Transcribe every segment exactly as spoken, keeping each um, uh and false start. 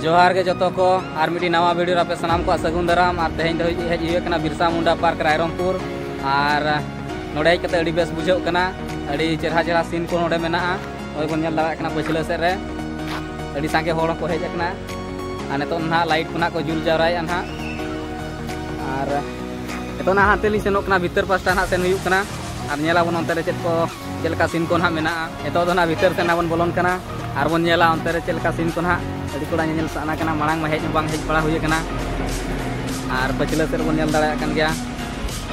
ᱡᱚᱦᱟᱨ ᱜᱮ ᱡᱚᱛᱚ ᱠᱚ, ᱟᱨ ᱢᱤᱫᱴᱤᱡ ᱱᱟᱣᱟ ᱵᱷᱤᱰᱤᱭᱳ ᱨᱮ ᱟᱯᱮ ᱥᱟᱱᱟᱢ ᱠᱚᱣᱟᱜ ᱥᱟᱹᱜᱩᱱ ᱫᱟᱨᱟᱢ᱾ ᱟᱨ ᱛᱮᱦᱮᱧ ᱫᱚ ᱦᱮᱡ ᱦᱩᱭ ᱟᱠᱟᱱᱟ ᱵᱤᱨᱥᱟ ᱢᱩᱱᱰᱟ ᱯᱟᱨᱠ ᱨᱟᱭᱨᱚᱝᱯᱩᱨ, ᱟᱨ ᱱᱚᱰᱮ ᱦᱮᱡ ᱠᱟᱛᱮ ᱟᱹᱰᱤ ᱵᱮᱥ ᱵᱩᱡᱷᱟᱹᱜ ᱠᱟᱱᱟ᱾ ᱟᱹᱰᱤ ᱪᱮᱨᱦᱟ ᱪᱮᱨᱦᱟ ᱥᱤᱱ ᱠᱚ ᱱᱚᱰᱮ ᱢᱮᱱᱟᱜᱼᱟ᱾ ᱱᱚᱜᱼᱚᱭ ᱵᱚᱱ ᱧᱮᱞ ᱫᱟᱲᱮᱭᱟᱜ ᱠᱟᱱᱟ ᱯᱟᱹᱪᱷᱞᱟᱹ ᱥᱮᱫ ᱨᱮ ᱟᱹᱰᱤ ᱥᱟᱸᱜᱮ ᱦᱚᱲ ᱦᱚᱸᱠᱚ ᱦᱮᱡ ᱟᱠᱟᱱᱟ᱾ ᱟᱨ ᱱᱤᱛᱚᱜ ᱱᱟᱦᱟᱜ ᱞᱟᱭᱤᱴ ᱠᱚ ᱱᱟᱦᱟᱜ ᱠᱚ ᱡᱩᱞ ᱡᱟᱣᱨᱟᱭᱮᱫᱼᱟ ᱱᱟᱦᱟᱜ᱾ ᱟᱨ ᱱᱤᱛᱚᱜ ᱱᱟᱦᱟᱜ ᱦᱟᱱᱛᱮ ᱞᱤᱧ ᱥᱮᱱᱚᱜ ᱠᱟᱱᱟ, ᱵᱷᱤᱛᱟᱹᱨ ᱯᱟᱥᱴᱟ ᱱᱟᱦᱟᱜ ᱥᱮᱱ ᱦᱩᱭᱩᱜ ᱠᱟᱱᱟ᱾ ᱟᱨ ᱧᱮᱞᱟᱵᱚᱱ ᱚᱱᱛᱮ ᱨᱮ ᱪᱮᱫ ᱠᱚ, ᱪᱮᱫ ᱞᱮᱠᱟ ᱥᱤᱱ ᱠᱚ ᱱᱟᱦᱟᱜ ᱢᱮᱱᱟᱜᱼᱟ᱾ ᱱᱤᱛᱚᱜ ᱫᱚ ᱱᱟᱦᱟᱜ ᱵᱷᱤᱛᱟᱹᱨ ᱥᱮᱱ ᱱᱟᱦᱟᱜ ᱵᱚᱱ ᱵᱚᱞᱚᱱ ᱠᱟᱱᱟ᱾ ᱟᱨ ᱵᱚᱱ ᱧᱮᱞᱟ ᱚᱱᱛᱮ ᱨᱮ ᱪᱮᱫ ᱞᱮᱠᱟ ᱥᱤᱱ ᱠᱚ ᱱᱟᱦᱟᱜ᱾ ᱟᱹᱰᱤ ᱠᱚᱲᱟ ᱧᱮᱧᱮᱞ ᱥᱟᱱᱟ ᱠᱟᱱᱟ, ᱢᱟᱲᱟᱝ ᱢᱟ ᱦᱮᱡ ᱦᱚᱸ ᱵᱟᱝ ᱦᱮᱡ ᱵᱟᱲᱟ ᱦᱩᱭ ᱟᱠᱟᱱᱟ᱾ ᱟᱨ ᱯᱟᱹᱪᱷᱞᱟᱹ ᱥᱮᱫ ᱨᱮᱵᱚᱱ ᱧᱮᱞ ᱫᱟᱲᱮᱭᱟᱜ ᱠᱟᱱ ᱜᱮᱭᱟ,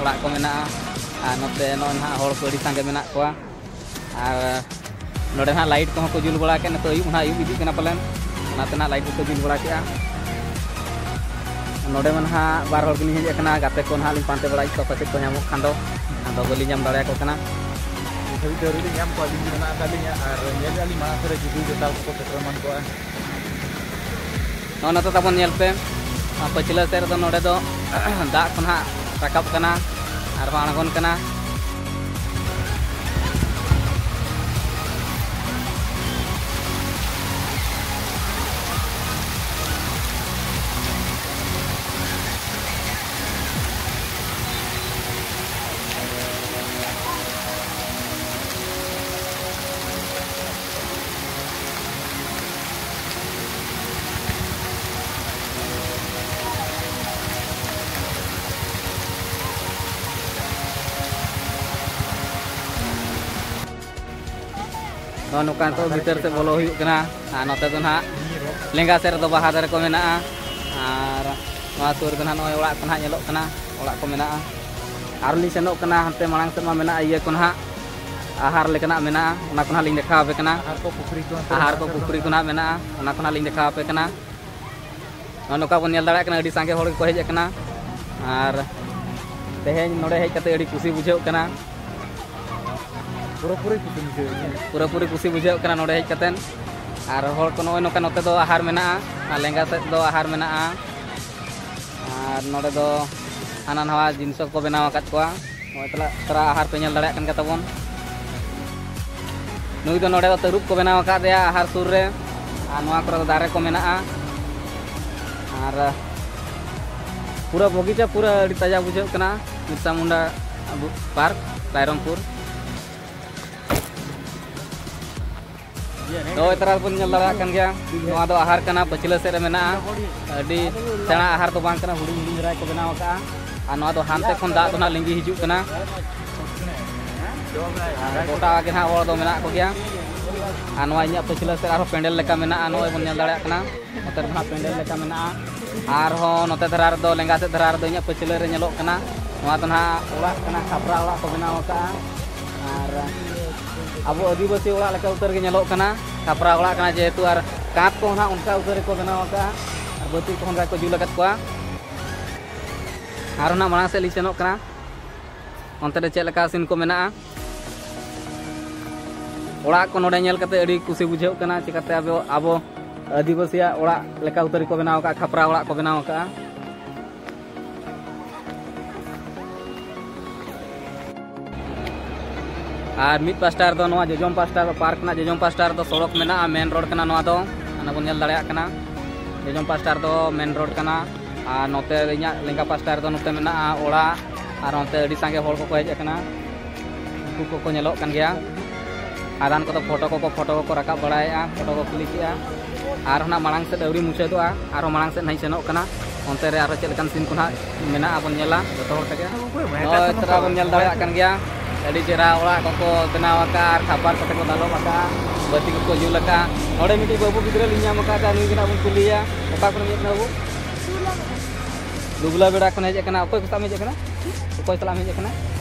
ᱚᱲᱟᱜ ᱠᱚ ᱢᱮᱱᱟᱜᱼᱟ᱾ ᱟᱨ ᱱᱚᱛᱮ ᱱᱚᱜᱼᱚᱭ ᱱᱟᱦᱟᱜ ᱦᱚᱲ ᱠᱚ ᱟᱹᱰᱤ ᱥᱟᱸᱜᱮ ᱢᱮᱱᱟᱜ ᱠᱚᱣᱟ᱾ ᱟᱨ ᱱᱚᱰᱮ ᱱᱟᱦᱟᱜ ᱞᱟᱭᱤᱴ ᱠᱚᱦᱚᱸ ᱠᱚ ᱡᱩᱞ ᱵᱟᱲᱟ ᱠᱮᱫ᱾ ᱱᱤᱛᱚᱜ ᱟᱹᱭᱩᱵ ᱱᱟᱦᱟᱜ ᱟᱹᱭᱩᱵ ᱤᱫᱤᱜ ᱠᱟᱱᱟ ᱯᱟᱞᱮᱱ, ᱚᱱᱟᱛᱮ ᱱᱟᱦᱟᱜ ᱞᱟᱭᱤᱴ ᱠᱚᱠᱚ ᱡᱩᱞ ᱵᱟᱲᱟ ᱠᱮᱫᱼᱟ᱾ ᱱᱚᱰᱮ ᱢᱟ ᱱᱟᱦᱟᱜ ᱵᱟᱨ ᱦᱚᱲ ᱜᱮᱞᱤᱧ ᱦᱮᱡ ᱟᱠᱟᱱᱟ, ᱜᱟᱛᱮ ᱠᱚ ᱱᱟᱦᱟᱜ ᱞᱤᱧ ᱯᱟᱱᱛᱮ ᱵᱟᱲᱟᱭᱮᱫ ᱠᱚᱣᱟ, ᱯᱟᱪᱮᱫ ᱠᱚ ᱧᱟᱢᱚᱜ ᱠᱷᱟᱱ ᱫᱚ, ᱟᱫᱚ ᱵᱟᱹᱞᱤᱧ ᱧᱟᱢ ᱫᱟᱲᱮᱭᱟᱠᱚ ᱠᱟᱱᱟ᱾ ᱱᱤᱛ ᱦᱟᱹᱵᱤᱡ ᱛᱮ ᱟᱹᱣᱨᱤ ᱞᱤᱧ ᱧᱟᱢ ᱠᱚᱣᱟ, ᱟᱹᱞᱤᱧ ᱜᱮ ᱢᱮᱱᱟᱜ ᱟᱠᱟᱫ ᱞᱤᱧᱟ, ᱟᱨ ᱧᱮᱞᱮᱫᱼᱟ ᱞᱤᱧ ᱢᱟᱲᱟᱝ ᱥᱮᱫ ᱨᱮ ᱡᱩᱫᱤ ᱡᱚᱴᱟᱣ ᱠᱚᱠᱚ ᱥᱮᱴᱮᱨ ᱮᱢᱟᱱ ᱠᱚᱜᱼᱟ᱾ ᱱᱚᱜᱼᱚ ᱱᱚᱛᱮ ᱛᱟᱵᱚᱱ ᱧᱮᱞ ᱯᱮ, ᱟᱨ ᱯᱟᱹᱪᱷᱞᱟᱹ ᱥᱮᱫ ᱨᱮᱫᱚ ᱱᱚᱰᱮ ᱫᱚ ᱫᱟᱜ ᱠᱚ ᱱᱟᱦᱟᱜ ᱨᱟᱠᱟᱵ ᱠᱟᱱᱟ ᱟᱨ ᱵᱟᱝ ᱟᱬᱜᱚᱱ ᱠᱟᱱᱟ᱾ ᱱᱚᱜᱼᱚ ᱱᱚᱝᱠᱟ ᱱᱤᱛᱚᱜ ᱵᱷᱤᱛᱟᱹᱨ ᱥᱮᱫ ᱵᱚᱞᱚ ᱦᱩᱭᱩᱜ ᱠᱟᱱᱟ᱾ ᱟᱨ ᱱᱚᱛᱮ ᱫᱚ ᱱᱟᱦᱟᱜ ᱞᱮᱸᱜᱟ ᱥᱮᱫ ᱨᱮᱫᱚ ᱵᱟᱦᱟ ᱫᱟᱨᱮ ᱠᱚ ᱢᱮᱱᱟᱜᱼᱟ᱾ ᱟᱨ ᱱᱚᱣᱟ ᱥᱩᱨ ᱨᱮᱫᱚ ᱱᱟᱦᱟᱜ ᱱᱚᱜᱼᱚᱭ ᱚᱲᱟᱜ ᱠᱚ ᱱᱟᱦᱟᱜ ᱧᱮᱞᱚᱜ ᱠᱟᱱᱟ, ᱚᱲᱟᱜ ᱠᱚ ᱢᱮᱱᱟᱜᱼᱟ᱾ ᱟᱨ ᱞᱤᱧ ᱥᱮᱱᱚᱜ ᱠᱟᱱᱟ ᱦᱟᱱᱛᱮ ᱢᱟᱲᱟᱝ ᱥᱮᱫ ᱢᱟ ᱢᱮᱱᱟᱜᱼᱟ ᱤᱭᱟᱹ ᱠᱚ ᱱᱟᱦᱟᱜ, ᱟᱦᱟᱨ ᱞᱮᱠᱟᱱᱟᱜ ᱢᱮᱱᱟᱜᱼᱟ, ᱚᱱᱟ ᱠᱚ ᱱᱟᱦᱟᱜ ᱞᱤᱧ ᱫᱮᱠᱷᱟᱣ ᱟᱯᱮ ᱠᱟᱱᱟ᱾ ᱟᱦᱟᱨ ᱠᱚ ᱯᱩᱠᱷᱨᱤ ᱠᱚ ᱦᱟᱱᱛᱮ ᱟᱦᱟᱨ ᱢᱟᱲᱟᱝ ᱠᱚ ᱥᱮᱫ ᱨᱮ ᱯᱩᱠᱷᱨᱤ ᱠᱚ ᱢᱮᱱᱟᱜᱼᱟ᱾ ᱱᱟᱦᱟᱜ ᱢᱮᱱᱟᱜᱼᱟ, ᱚᱱᱟ ᱠᱚ ᱱᱟᱦᱟᱜ ᱞᱤᱧ ᱫᱮᱠᱷᱟᱣ ᱟᱯᱮ ᱠᱟᱱᱟ᱾ ᱱᱚᱜᱼᱚ ᱱᱚᱝᱠᱟ ᱵᱚᱱ ᱧᱮᱞ ᱫᱟᱲᱮᱭᱟᱜ ᱠᱟᱱᱟ, ᱟᱹᱰᱤ ᱥᱟᱸᱜᱮ ᱦᱚᱲ ᱜᱮᱠᱚ ᱦᱮᱡ ᱟᱠᱟᱱᱟ᱾ ᱟᱨ ᱛᱮᱦᱮᱧ ᱱᱚᱰᱮ ᱦᱮᱡ ᱠᱟᱛᱮ ᱟᱹᱰᱤ ᱠᱩᱥᱤ ᱵᱩᱡᱷᱟᱹᱜ ᱠᱟᱱᱟ᱾ ᱯᱩᱨᱟᱹᱯᱩᱨᱤ ᱠᱩᱥᱤ ᱵᱩᱡᱷᱟᱹᱣ ᱤᱧᱟᱹ᱾ ᱯᱩᱨᱟᱹᱯᱩᱨᱤ ᱠᱩᱥᱤ ᱵᱩᱡᱷᱟᱹᱜ ᱠᱟᱱᱟ ᱱᱚᱰᱮ ᱦᱮᱡ ᱠᱟᱛᱮ᱾ ᱟᱨ ᱦᱚᱲ ᱠᱚ ᱱᱚᱜᱼᱚᱭ ᱱᱚᱝᱠᱟ, ᱱᱚᱛᱮ ᱫᱚ ᱟᱦᱟᱨ ᱢᱮᱱᱟᱜᱼᱟ, ᱟᱨ ᱞᱮᱸᱜᱟ ᱥᱮᱫ ᱫᱚ ᱟᱦᱟᱨ ᱢᱮᱱᱟᱜᱼᱟ᱾ ᱟᱨ ᱱᱚᱰᱮ ᱫᱚ ᱦᱟᱱᱟ ᱱᱟᱣᱟ ᱡᱤᱱᱤᱥ ᱠᱚᱠᱚ ᱵᱮᱱᱟᱣ ᱟᱠᱟᱫ ᱠᱚᱣᱟ᱾ ᱱᱚᱜᱼᱚᱭ ᱛᱟᱞᱟ, ᱛᱟᱨᱟ ᱟᱦᱟᱨ ᱯᱮ ᱧᱮᱞ ᱫᱟᱲᱮᱭᱟᱜ ᱠᱟᱱ ᱜᱮ ᱛᱟᱵᱚᱱ᱾ ᱱᱩᱭ ᱫᱚ ᱱᱚᱰᱮ ᱫᱚ ᱛᱟᱹᱨᱩᱵ ᱠᱚ ᱵᱮᱱᱟᱣ ᱟᱠᱟᱫᱮᱭᱟ ᱟᱦᱟᱨ ᱥᱩᱨ ᱨᱮ᱾ ᱟᱨ ᱱᱚᱣᱟ ᱠᱚᱨᱮ ᱫᱚ ᱫᱟᱨᱮ ᱠᱚ ᱢᱮᱱᱟᱜᱼᱟ᱾ ᱟᱨ ᱯᱩᱨᱟᱹ ᱵᱚᱜᱤᱪᱟ ᱯᱩᱨᱟᱹ ᱟᱹᱰᱤ ᱛᱟᱡᱟ ᱵᱩᱡᱷᱟᱹᱜ ᱠᱟᱱᱟ, ᱵᱤᱨᱥᱟ ᱢᱩᱱᱰᱟ ᱟᱵᱚ ᱯᱟᱨᱠ ᱨᱟᱭᱨᱚᱝᱯᱩᱨ᱾ ᱱᱚᱜᱼᱚᱭ ᱛᱟᱨᱟ ᱵᱚᱱ ᱧᱮᱞ ᱫᱟᱲᱮᱭᱟᱜ ᱠᱟᱱ ᱜᱮᱭᱟ, ᱱᱚᱣᱟ ᱫᱚ ᱟᱦᱟᱨ ᱠᱟᱱᱟ, ᱯᱟᱹᱪᱷᱞᱟᱹ ᱥᱮᱫ ᱨᱮ ᱢᱮᱱᱟᱜᱼᱟ᱾ ᱟᱹᱰᱤ ᱥᱮᱬᱟ ᱟᱦᱟᱨ ᱫᱚ ᱵᱟᱝ ᱠᱟᱱᱟ, ᱦᱩᱰᱤᱧ ᱦᱩᱰᱤᱧ ᱫᱷᱟᱨᱟ ᱠᱚ ᱵᱮᱱᱟᱣ ᱟᱠᱟᱫᱼᱟ᱾ ᱟᱨ ᱱᱚᱣᱟ ᱫᱚ ᱦᱟᱱᱛᱮ ᱠᱷᱚᱱ ᱫᱟᱜ ᱫᱚ ᱱᱟᱦᱟᱜ ᱞᱤᱸᱜᱤ ᱦᱤᱡᱩᱜ ᱠᱟᱱᱟ᱾ ᱟᱨ ᱜᱚᱴᱟ ᱜᱮ ᱱᱟᱦᱟᱜ ᱦᱚᱲ ᱫᱚ ᱢᱮᱱᱟᱜ ᱠᱚᱜᱮᱭᱟ᱾ ᱟᱨ ᱱᱚᱣᱟ ᱤᱧᱟᱹᱜ ᱯᱟᱹᱪᱷᱞᱟᱹ ᱥᱮᱫ ᱟᱨᱦᱚᱸ ᱯᱮᱱᱰᱮᱞ ᱞᱮᱠᱟ ᱢᱮᱱᱟᱜᱼᱟ, ᱱᱚᱜᱼᱚᱭ ᱵᱚᱱ ᱧᱮᱞ ᱫᱟᱲᱮᱭᱟᱜ ᱠᱟᱱᱟ᱾ ᱱᱚᱛᱮ ᱨᱮ ᱱᱟᱦᱟᱜ ᱯᱮᱱᱰᱮᱞ ᱞᱮᱠᱟ ᱢᱮᱱᱟᱜᱼᱟ᱾ ᱟᱨᱦᱚᱸ ᱱᱚᱛᱮ ᱫᱷᱟᱨᱟ ᱨᱮᱫᱚ, ᱞᱮᱸᱜᱟ ᱥᱮᱫ ᱫᱷᱟᱨᱟ ᱨᱮᱫᱚ ᱤᱧᱟᱹᱜ ᱯᱟᱹᱪᱷᱞᱟᱹ ᱨᱮ ᱧᱮᱞᱚᱜ ᱠᱟᱱᱟ, ᱱᱚᱣᱟ ᱫᱚ ᱱᱟᱦᱟᱜ ᱚᱲᱟᱜ ᱠᱟᱱᱟ, ᱠᱷᱟᱯᱨᱟ ᱚᱲᱟᱜ ᱠᱚ ᱵᱮᱱᱟᱣ ᱟᱠᱟᱫᱼᱟ᱾ ᱟᱨ ᱟᱵᱚ ᱟᱹᱫᱤᱵᱟᱹᱥᱤ ᱚᱲᱟᱜ ᱞᱮᱠᱟ ᱩᱛᱟᱹᱨ ᱜᱮ ᱧᱮᱞᱚᱜ ᱠᱟᱱᱟ, ᱠᱷᱟᱯᱨᱟ ᱚᱲᱟᱜ ᱠᱟᱱᱟ ᱡᱮᱦᱮᱛᱩ, ᱟᱨ ᱠᱟᱸᱛ ᱠᱚᱦᱚᱸ ᱱᱟᱦᱟᱜ ᱚᱱᱠᱟ ᱩᱛᱟᱹᱨ ᱜᱮᱠᱚ ᱵᱮᱱᱟᱣ ᱟᱠᱟᱫᱼᱟ, ᱟᱨ ᱵᱟᱹᱛᱤ ᱠᱚᱦᱚᱸ ᱚᱱᱠᱟ ᱠᱚ ᱡᱩᱞ ᱟᱠᱟᱫ ᱠᱚᱣᱟ᱾ ᱟᱨᱦᱚᱸ ᱱᱟᱦᱟᱜ ᱢᱟᱲᱟᱝ ᱥᱮᱫ ᱞᱤᱧ ᱥᱮᱱᱚᱜ ᱠᱟᱱᱟ᱾ ᱚᱱᱛᱮ ᱨᱮ ᱪᱮᱫ ᱞᱮᱠᱟ ᱥᱤᱱ ᱠᱚ ᱢᱮᱱᱟᱜᱼᱟ᱾ ᱚᱲᱟᱜ ᱠᱚ ᱱᱚᱰᱮ ᱧᱮᱞ ᱠᱟᱛᱮ ᱟᱹᱰᱤ ᱠᱩᱥᱤ ᱵᱩᱡᱷᱟᱹᱜ ᱠᱟᱱᱟ, ᱪᱤᱠᱟᱛᱮ ᱟᱵᱚ, ᱟᱵᱚ ᱟᱹᱫᱤᱵᱟᱹᱥᱤᱭᱟᱜ ᱚᱲᱟᱜ ᱞᱮᱠᱟ ᱩᱛᱟᱹᱨ ᱠᱚ ᱵᱮᱱᱟᱣ ᱟᱠᱟᱫᱼᱟ, ᱠᱷᱟᱯᱨᱟ ᱚᱲᱟᱜ ᱠᱚ ᱵᱮᱱᱟᱣ ᱟᱠᱟᱫᱼᱟ᱾ ᱟᱨ ᱢᱤᱫ ᱯᱟᱥᱴᱟ ᱨᱮᱫᱚ, ᱱᱚᱣᱟ ᱡᱚᱡᱚᱢ ᱯᱟᱥᱴᱟ, ᱯᱟᱨᱠ ᱨᱮᱱᱟᱜ ᱡᱚᱡᱚᱢ ᱯᱟᱥᱴᱟ ᱨᱮᱫᱚ ᱥᱚᱲᱚᱠ ᱢᱮᱱᱟᱜᱼᱟ, ᱢᱮᱱ ᱨᱳᱰ ᱠᱟᱱᱟ ᱱᱚᱣᱟ ᱫᱚ, ᱚᱱᱟ ᱵᱚᱱ ᱧᱮᱞ ᱫᱟᱲᱮᱭᱟᱜ ᱠᱟᱱᱟ᱾ ᱡᱚᱡᱚᱢ ᱯᱟᱥᱴᱟ ᱨᱮᱫᱚ ᱢᱮᱱ ᱨᱳᱰ ᱠᱟᱱᱟ, ᱟᱨ ᱱᱚᱛᱮ ᱤᱧᱟᱹᱜ ᱞᱮᱸᱜᱟ ᱯᱟᱥᱴᱟ ᱨᱮᱫᱚ ᱱᱚᱛᱮ ᱢᱮᱱᱟᱜᱼᱟ ᱚᱲᱟᱜ, ᱟᱨ ᱱᱚᱛᱮ ᱟᱹᱰᱤ ᱥᱟᱸᱜᱮ ᱦᱚᱲ ᱠᱚᱠᱚ ᱦᱮᱡ ᱟᱠᱟᱱᱟ, ᱩᱱᱠᱩ ᱠᱚᱠᱚ ᱧᱮᱞᱚᱜ ᱠᱟᱱ ᱜᱮᱭᱟ᱾ ᱟᱫᱷᱟᱱ ᱠᱚᱫᱚ ᱯᱷᱳᱴᱳ ᱠᱚᱠᱚ, ᱯᱷᱳᱴᱳ ᱠᱚᱠᱚ ᱨᱟᱠᱟᱵ ᱵᱟᱲᱟᱭᱮᱫᱼᱟ, ᱯᱷᱳᱴᱳ ᱠᱚ ᱠᱞᱤᱠᱮᱜᱼᱟ᱾ ᱟᱨᱦᱚᱸ ᱱᱟᱜ ᱢᱟᱲᱟᱝ ᱥᱮᱫ ᱟᱹᱣᱨᱤ ᱢᱩᱪᱟᱹᱫᱚᱜᱼᱟ, ᱟᱨᱦᱚᱸ ᱢᱟᱲᱟᱝ ᱥᱮᱫ ᱱᱟᱜ ᱤᱧ ᱥᱮᱱᱚᱜ ᱠᱟᱱᱟ᱾ ᱚᱱᱛᱮ ᱨᱮ ᱟᱨᱦᱚᱸ ᱪᱮᱫ ᱞᱮᱠᱟᱱ ᱥᱤᱱ ᱠᱚ ᱱᱟᱜ ᱢᱮᱱᱟᱜᱼᱟ ᱵᱚᱱ ᱧᱮᱞᱟ ᱡᱚᱛᱚ ᱦᱚᱲ ᱛᱮᱜᱮ᱾ ᱱᱚᱜᱼᱚᱭ ᱛᱚᱨᱟ ᱵᱚᱱ ᱧᱮᱞ ᱫᱟᱲᱮᱭᱟᱜ ᱠᱟᱱ ᱜᱮᱭᱟ, ᱟᱹᱰᱤ ᱪᱮᱦᱨᱟ ᱚᱲᱟᱜ ᱠᱚᱠᱚ ᱵᱮᱱᱟᱣ ᱟᱠᱟᱫᱼᱟ ᱟᱨ ᱠᱷᱟᱯᱟᱨ ᱠᱚᱛᱮ ᱠᱚ ᱫᱟᱞᱚᱵ ᱟᱠᱟᱫᱼᱟ᱾ ᱵᱟᱹᱛᱤ ᱠᱚᱠᱚ ᱡᱩᱞ ᱟᱠᱟᱫᱼᱟ᱾ ᱱᱚᱰᱮ ᱢᱤᱫᱴᱤᱡ ᱵᱟᱹᱵᱩ ᱜᱤᱫᱽᱨᱟᱹ ᱞᱤᱧ ᱧᱟᱢ ᱟᱠᱟᱫ ᱛᱟᱭᱟ, ᱱᱩᱭ ᱜᱮ ᱱᱟᱜ ᱵᱚᱱ ᱠᱩᱞᱤᱭᱮᱭᱟ᱾ ᱚᱠᱟ ᱠᱷᱚᱱᱮᱢ ᱦᱮᱡ ᱠᱟᱱᱟ ᱵᱟᱹᱵᱩ? ᱫᱩᱵᱞᱟ ᱵᱮᱲᱟ ᱠᱷᱚᱱ ᱦᱮᱡ ᱟᱠᱟᱱᱟ᱾ ᱚᱠᱚᱭ ᱠᱚ ᱥᱟᱞᱟᱜ ᱮᱢ ᱦᱮᱡ ᱟᱠᱟᱱᱟ? ᱚᱠᱚᱭ ᱥᱟᱞᱟᱜ ᱮᱢ ᱦᱮᱡ ᱟᱠᱟᱱᱟ?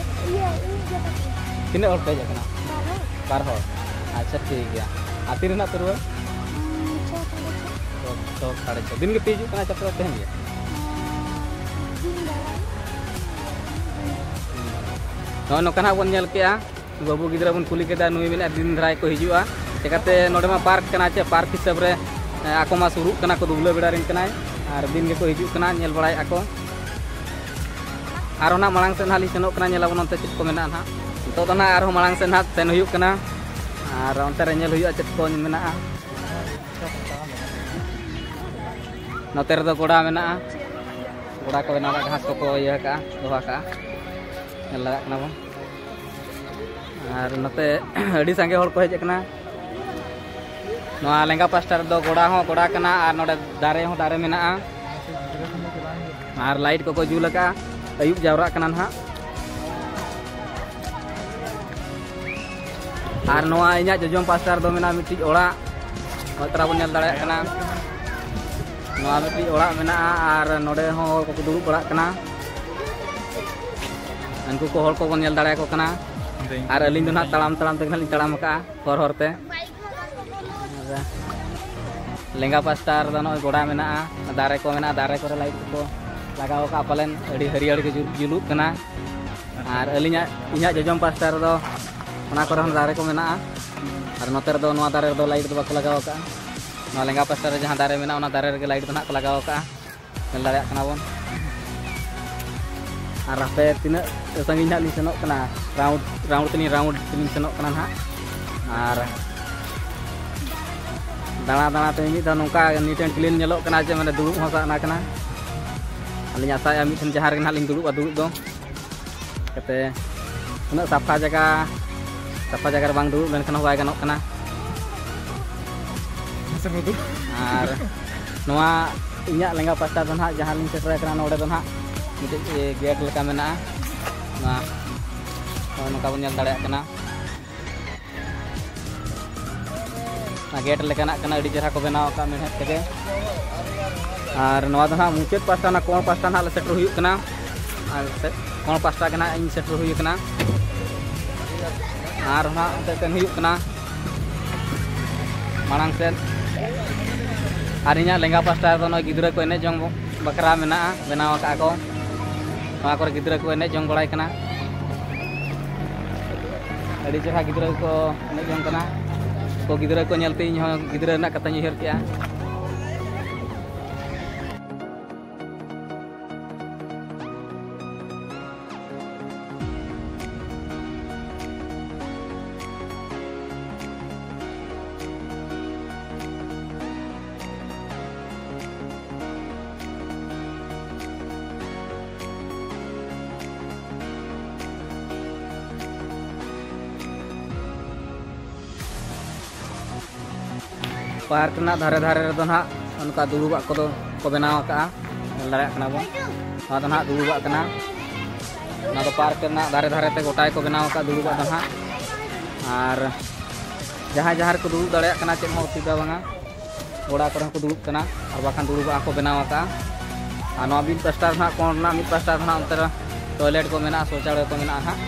ᱤᱭᱟᱹ, ᱤᱧ ᱜᱮ ᱛᱟᱠᱚ᱾ ᱛᱤᱱᱟᱹᱜ ᱦᱚᱲ ᱯᱮ ᱦᱮᱡ ᱟᱠᱟᱱᱟ? ᱵᱟᱨ ᱦᱚᱲ᱾ ᱵᱟᱨ ᱦᱚᱲ᱾ ᱟᱪᱪᱷᱟ, ᱴᱷᱤᱠ ᱜᱮᱭᱟ᱾ ᱟᱨ ᱛᱤ ᱨᱮᱱᱟᱜ ᱯᱮ ᱨᱩᱣᱟᱹᱲ? ᱩᱸ, ᱪᱷᱚ, ᱥᱟᱲᱮ ᱪᱷᱚ᱾ ᱪᱷᱚ, ᱪᱷᱚ, ᱥᱟᱲᱮ ᱪᱷᱚ᱾ ᱫᱤᱱ ᱜᱮᱯᱮ ᱦᱤᱡᱩᱜ ᱠᱟᱱᱟ ᱪᱟᱛᱨᱟ ᱛᱮᱦᱮᱧ ᱜᱮ? ᱩᱸ, ᱫᱤᱱ ᱫᱷᱟᱨᱟ᱾ ᱱᱚᱜᱼᱚᱭ ᱱᱚᱝᱠᱟ ᱱᱟᱜ ᱵᱚᱱ ᱧᱮᱞ ᱠᱮᱜᱼᱟ᱾ ᱵᱟᱹᱵᱩ ᱜᱤᱫᱽᱨᱟᱹ ᱵᱚᱱ ᱠᱩᱞᱤ ᱠᱮᱫᱟ, ᱱᱩᱭ ᱢᱮᱱᱮᱫᱼᱟ ᱫᱤᱱ ᱫᱷᱟᱨᱟ ᱜᱮᱠᱚ ᱦᱤᱡᱩᱜᱼᱟ᱾ ᱪᱮᱠᱟᱛᱮ ᱱᱚᱰᱮ ᱢᱟ ᱯᱟᱨᱠ ᱠᱟᱱᱟ, ᱪᱮ ᱯᱟᱨᱠ ᱦᱤᱥᱟᱹᱵ ᱨᱮ, ᱮ, ᱟᱠᱚ ᱢᱟ ᱥᱩᱨᱩᱜ ᱠᱟᱱᱟ ᱠᱚ, ᱫᱩᱵᱽᱞᱟᱹ ᱵᱮᱲᱟ ᱨᱮᱱ ᱠᱟᱱᱟᱭ, ᱟᱨ ᱫᱤᱱ ᱜᱮᱠᱚ ᱦᱤᱡᱩᱜ ᱠᱟᱱᱟ, ᱧᱮᱞ ᱵᱟᱲᱟᱭᱮᱫᱼᱟ ᱠᱚ᱾ ᱟᱨ ᱚᱱᱟ ᱢᱟᱲᱟᱝ ᱥᱮᱫ ᱱᱟᱦᱟᱜ ᱞᱤᱧ ᱥᱮᱱᱚᱜ ᱠᱟᱱᱟ, ᱧᱮᱞ ᱟᱵᱚᱱ ᱚᱱᱛᱮ ᱪᱮᱫ ᱠᱚ ᱢᱮᱱᱟᱜᱼᱟ ᱱᱟᱦᱟᱜ᱾ ᱱᱤᱛᱚᱜ ᱫᱚ ᱱᱟᱦᱟᱜ ᱟᱨᱦᱚᱸ ᱢᱟᱲᱟᱝ ᱥᱮᱫ ᱱᱟᱦᱟᱜ ᱥᱮᱱ ᱦᱩᱭᱩᱜ ᱠᱟᱱᱟ, ᱟᱨ ᱚᱱᱛᱮ ᱨᱮ ᱧᱮᱞ ᱦᱩᱭᱩᱜᱼᱟ ᱪᱮᱫ ᱠᱚ ᱢᱮᱱᱟᱜᱼᱟ᱾ ᱱᱚᱛᱮ ᱨᱮᱫᱚ ᱜᱚᱰᱟ ᱢᱮᱱᱟᱜᱼᱟ᱾ ᱜᱚᱰᱟ ᱠᱚ ᱵᱮᱱᱟᱣ ᱠᱟᱜᱼᱟ, ᱜᱷᱟᱥ ᱠᱚᱠᱚ ᱤᱭᱟᱹ ᱠᱟᱜᱼᱟ, ᱫᱚᱦᱚ ᱠᱟᱜᱼᱟ᱾ ᱧᱮᱞ ᱫᱟᱲᱮᱭᱟᱜ ᱠᱟᱱᱟ ᱵᱚᱱ᱾ ᱟᱨ ᱱᱚᱛᱮ ᱟᱹᱰᱤ ᱥᱟᱸᱜᱮ ᱦᱚᱲ ᱠᱚ ᱦᱮᱡ ᱟᱠᱟᱱᱟ᱾ ᱱᱚᱣᱟ ᱞᱮᱸᱜᱟ ᱯᱟᱥᱴᱟ ᱨᱮᱫᱚ ᱜᱚᱰᱟ ᱦᱚᱸ ᱜᱚᱰᱟ ᱠᱟᱱᱟ ᱟᱨ ᱱᱚᱰᱮ ᱫᱟᱨᱮ ᱦᱚᱸ ᱫᱟᱨᱮ ᱢᱮᱱᱟᱜᱼᱟ᱾ ᱟᱨ ᱞᱟᱭᱤᱴ ᱠᱚᱠᱚ ᱡᱩᱞ ᱟᱠᱟᱜᱼᱟ᱾ ᱟᱹᱭᱩᱵ ᱡᱟᱣᱨᱟᱜ ᱠᱟᱱᱟ ᱱᱟᱦᱟᱜ᱾ ᱟᱨ ᱱᱚᱣᱟ ᱤᱧᱟᱹᱜ ᱡᱚᱡᱚᱢ ᱯᱟᱥᱴᱟ ᱨᱮᱫᱚ ᱢᱮᱱᱟᱜᱼᱟ ᱢᱤᱫᱴᱤᱡ ᱚᱲᱟᱜ᱾ ᱱᱚᱛᱨᱟ ᱵᱚᱱ ᱧᱮᱞ ᱫᱟᱲᱮᱭᱟᱜ ᱠᱟᱱᱟ᱾ ᱱᱚᱣᱟ ᱢᱤᱫᱴᱤᱡ ᱚᱲᱟᱜ ᱢᱮᱱᱟᱜᱼᱟ ᱟᱨ ᱱᱚᱰᱮ ᱦᱚᱸ ᱦᱚᱲ ᱠᱚᱠᱚ ᱫᱩᱲᱩᱵ ᱵᱟᱲᱟᱜ ᱠᱟᱱᱟ᱾ ᱩᱱᱠᱩ ᱠᱚ ᱦᱚᱲ ᱠᱚᱵᱚᱱ ᱧᱮᱞ ᱫᱟᱲᱮᱭᱟᱠᱚ ᱠᱟᱱᱟ᱾ ᱟᱨ ᱟᱹᱞᱤᱧ ᱫᱚ ᱱᱟᱦᱟᱜ ᱛᱟᱲᱟᱢ ᱛᱟᱲᱟᱢ ᱛᱮᱜᱮ ᱱᱟᱦᱟᱜ ᱞᱤᱧ ᱛᱟᱲᱟᱢ ᱟᱠᱟᱜᱼᱟ ᱦᱚᱨ ᱦᱚᱨ ᱛᱮ᱾ ᱞᱮᱸᱜᱟ ᱯᱟᱥᱴᱟ ᱨᱮᱫᱚ ᱱᱚᱜᱼᱚᱭ ᱜᱚᱰᱟ ᱢᱮᱱᱟᱜᱼᱟ, ᱫᱟᱨᱮ ᱠᱚ ᱢᱮᱱᱟᱜᱼᱟ, ᱫᱟᱨᱮ ᱠᱚᱨᱮ ᱞᱟᱭᱤᱴ ᱠᱚᱠᱚ ᱞᱟᱜᱟᱣ ᱟᱠᱟᱫᱼᱟ, ᱯᱟᱞᱮᱱ ᱟᱹᱰᱤ ᱦᱟᱹᱨᱭᱟᱹᱲ ᱜᱮ ᱡᱩᱞ- ᱡᱩᱞᱩᱜ ᱠᱟᱱᱟ᱾ ᱟᱨ ᱟᱹᱞᱤᱧᱟᱜ, ᱤᱧᱟᱹᱜ ᱡᱚᱡᱚᱢ ᱯᱟᱥᱴᱟ ᱨᱮᱫᱚ ᱚᱱᱟ ᱠᱚᱨᱮ ᱦᱚᱸ ᱫᱟᱨᱮ ᱠᱚ ᱢᱮᱱᱟᱜᱼᱟ᱾ ᱟᱨ ᱱᱚᱛᱮ ᱨᱮᱫᱚ ᱱᱚᱣᱟ ᱫᱟᱨᱮ ᱨᱮᱫᱚ ᱞᱟᱭᱤᱴ ᱫᱚ ᱵᱟᱠᱚ ᱞᱟᱜᱟᱣ ᱟᱠᱟᱫᱼᱟ᱾ ᱱᱚᱣᱟ ᱞᱮᱸᱜᱟ ᱯᱟᱥᱴᱟ ᱨᱮ ᱡᱟᱦᱟᱸ ᱫᱟᱨᱮ ᱢᱮᱱᱟᱜᱼᱟ, ᱚᱱᱟ ᱫᱟᱨᱮ ᱨᱮᱜᱮ ᱞᱟᱭᱤᱴ ᱫᱚ ᱱᱟᱦᱟᱜ ᱠᱚ ᱞᱟᱜᱟᱣ ᱟᱠᱟᱫᱼᱟ᱾ ᱧᱮᱞ ᱫᱟᱲᱮᱭᱟᱜ ᱠᱟᱱᱟ ᱵᱚᱱ᱾ ᱟᱨ ᱦᱟᱯᱮ ᱛᱤᱱᱟᱹᱜ ᱥᱟᱺᱜᱤᱧ ᱱᱟᱦᱟᱜ ᱞᱤᱧ ᱥᱮᱱᱚᱜ ᱠᱟᱱᱟ, ᱨᱟᱣᱩᱱᱰ, ᱨᱟᱣᱩᱱᱰ ᱛᱮᱞᱤᱧ, ᱨᱟᱣᱩᱱᱰ ᱛᱮᱞᱤᱧ ᱥᱮᱱᱚᱜ ᱠᱟᱱᱟ ᱱᱟᱦᱟᱜ᱾ ᱟᱨ ᱫᱟᱬᱟ ᱫᱟᱬᱟ ᱛᱮ ᱢᱤᱫ ᱫᱷᱟᱣ ᱱᱚᱝᱠᱟ neat and clean ᱧᱮᱞᱚᱜ ᱠᱟᱱᱟ ᱡᱮ ᱢᱟᱱᱮ ᱫᱩᱲᱩᱵ ᱦᱚᱸ ᱥᱟᱱᱟ ᱠᱟᱱᱟ᱾ ᱟᱹᱞᱤᱧ ᱟᱥᱟᱭᱮᱫᱼᱟ ᱢᱤᱫ ᱴᱷᱮᱱ ᱡᱟᱦᱟᱸ ᱨᱮᱜᱮ ᱱᱟᱦᱟᱜ ᱞᱤᱧ ᱫᱩᱲᱩᱵᱼᱟ, ᱫᱩᱲᱩᱵ ᱫᱚ ᱠᱟᱛᱮ ᱩᱱᱟᱹᱜ ᱥᱟᱯᱷᱟ ᱡᱟᱭᱜᱟ, ᱥᱟᱯᱷᱟ ᱡᱟᱭᱜᱟ ᱨᱮ ᱵᱟᱝ ᱫᱩᱲᱩᱵ ᱞᱮᱱᱠᱷᱟᱱ ᱦᱚᱸ ᱵᱟᱭ ᱜᱟᱱᱚᱜ ᱠᱟᱱᱟ᱾ ᱟᱨ ᱱᱚᱣᱟ ᱤᱧᱟᱹᱜ ᱞᱮᱸᱜᱟ ᱯᱟᱥᱴᱟ ᱫᱚ ᱱᱟᱦᱟᱜ ᱡᱟᱦᱟᱸ ᱞᱤᱧ ᱥᱮᱴᱮᱨ ᱟᱠᱟᱱᱟ, ᱱᱚᱰᱮ ᱫᱚ ᱱᱟᱦᱟᱜ ᱢᱤᱫᱴᱤᱡ ᱜᱮᱴ ᱞᱮᱠᱟ ᱢᱮᱱᱟᱜᱼᱟ᱾ ᱱᱚᱣᱟ ᱱᱚᱜᱼᱚᱭ ᱱᱚᱝᱠᱟ ᱵᱚᱱ ᱧᱮᱞ ᱫᱟᱲᱮᱭᱟᱜ ᱠᱟᱱᱟ᱾ ᱚᱱᱟ ᱜᱮᱴ ᱞᱮᱠᱟᱱᱟᱜ ᱠᱟᱱᱟ, ᱟᱹᱰᱤ ᱪᱮᱦᱨᱟ ᱠᱚ ᱵᱮᱱᱟᱣ ᱟᱠᱟᱫ ᱢᱮᱬᱦᱮᱫ ᱛᱮᱜᱮ᱾ ᱟᱨ ᱱᱚᱣᱟ ᱫᱚ ᱱᱟᱦᱟᱜ ᱢᱩᱪᱟᱹᱫ ᱯᱟᱥᱴᱟ, ᱚᱱᱟ ᱠᱚᱬ ᱯᱟᱥᱴᱟ ᱱᱟᱦᱟᱜ ᱞᱮ ᱥᱮᱴᱮᱨ ᱦᱩᱭᱩᱜ ᱠᱟᱱᱟ᱾ ᱟᱨ ᱥᱮ-, ᱠᱚᱬ ᱯᱟᱥᱴᱟ ᱜᱮ ᱱᱟᱦᱟᱜ ᱤᱧ ᱥᱮᱴᱮᱨ ᱦᱩᱭ ᱟᱠᱟᱱᱟ᱾ ᱟᱨ ᱱᱟᱦᱟᱜ ᱚᱱᱛᱮ ᱥᱮᱱ ᱦᱩᱭᱩᱜ ᱠᱟᱱᱟ ᱢᱟᱲᱟᱝ ᱥᱮᱫ᱾ ᱟᱨ ᱤᱧᱟᱹᱜ ᱞᱮᱸᱜᱟ ᱯᱟᱥᱴᱟ ᱨᱮᱫᱚ ᱱᱚᱜᱼᱚᱭ ᱜᱤᱫᱽᱨᱟᱹ ᱠᱚ ᱮᱱᱮᱡ ᱡᱚᱝ ᱵᱟᱠᱷᱨᱟ ᱢᱮᱱᱟᱜᱼᱟ, ᱵᱮᱱᱟᱣ ᱟᱠᱟᱫᱼᱟ ᱠᱚ᱾ ᱱᱚᱣᱟ ᱠᱚᱨᱮ ᱜᱤᱫᱽᱨᱟᱹ ᱠᱚ ᱮᱱᱮᱡ ᱡᱚᱝ ᱵᱟᱲᱟᱭ ᱠᱟᱱᱟ᱾ ᱟᱹᱰᱤ ᱪᱮᱦᱨᱟ ᱜᱤᱫᱽᱨᱟᱹ ᱠᱚ ᱮᱱᱮᱡ ᱡᱚᱝ ᱠᱟᱱᱟ᱾ ᱩᱱᱠᱩ ᱜᱤᱫᱽᱨᱟᱹ ᱠᱚ ᱧᱮᱞᱛᱮ ᱤᱧ ᱦᱚᱸ ᱜᱤᱫᱽᱨᱟᱹ ᱨᱮᱱᱟᱜ ᱠᱟᱛᱷᱟᱧ ᱩᱭᱦᱟᱹᱨ ᱠᱮᱜᱼᱟ᱾ ᱯᱟᱨᱠ ᱨᱮᱱᱟᱜ ᱫᱷᱟᱨᱮ ᱫᱷᱟᱨᱮ ᱨᱮᱫᱚ ᱱᱟᱦᱟᱜ ᱚᱱᱠᱟ ᱫᱩᱲᱩᱵᱟᱜ ᱠᱚᱫᱚ ᱠᱚ ᱵᱮᱱᱟᱣ ᱟᱠᱟᱜᱼᱟ, ᱧᱮᱞ ᱫᱟᱲᱮᱭᱟᱜ ᱠᱟᱱᱟ ᱵᱚᱱ᱾ ᱱᱚᱣᱟ ᱫᱚ ᱱᱟᱦᱟᱜ ᱫᱩᱲᱩᱵᱟᱜ ᱠᱟᱱᱟ᱾ ᱱᱚᱣᱟ ᱫᱚ ᱯᱟᱨᱠ ᱨᱮᱱᱟᱜ ᱫᱷᱟᱨᱮ ᱫᱷᱟᱨᱮ ᱛᱮ ᱜᱚᱴᱟ ᱜᱮᱠᱚ ᱵᱮᱱᱟᱣ ᱟᱠᱟᱫ ᱫᱩᱲᱩᱵᱟᱜ ᱫᱚ ᱱᱟᱦᱟᱜ᱾ ᱟᱨ ᱡᱟᱦᱟᱸᱭ ᱡᱟᱦᱟᱸ ᱨᱮᱠᱚ ᱫᱩᱲᱩᱵ ᱫᱟᱲᱮᱭᱟᱜ ᱠᱟᱱᱟ, ᱪᱮᱫ ᱦᱚᱸ ᱚᱥᱩᱵᱤᱫᱷᱟ ᱵᱟᱝᱟ᱾ ᱜᱚᱲᱟ ᱠᱚᱨᱮ ᱦᱚᱸᱠᱚ ᱫᱩᱲᱩᱵ ᱠᱟᱱᱟ, ᱟᱨ ᱵᱟᱠᱷᱟᱱ ᱫᱩᱲᱩᱵᱟᱜ ᱦᱚᱸᱠᱚ ᱵᱮᱱᱟᱣ ᱟᱠᱟᱫᱼᱟ᱾ ᱟᱨ ᱱᱚᱣᱟ ᱢᱤᱫ ᱯᱟᱥᱴᱟ ᱨᱮ ᱱᱟᱦᱟᱜ, ᱠᱚᱬ ᱨᱮᱱᱟᱜ ᱢᱤᱫ ᱯᱟᱥᱴᱟ ᱨᱮ ᱱᱟᱦᱟᱜ ᱚᱱᱛᱮ ᱨᱮ ᱴᱚᱭᱞᱮᱴ ᱠᱚ ᱢᱮᱱᱟᱜᱼᱟ, ᱥᱳᱪᱟᱞᱚᱭ ᱠᱚ ᱢᱮᱱᱟᱜᱼᱟ ᱱᱟᱦᱟᱜ,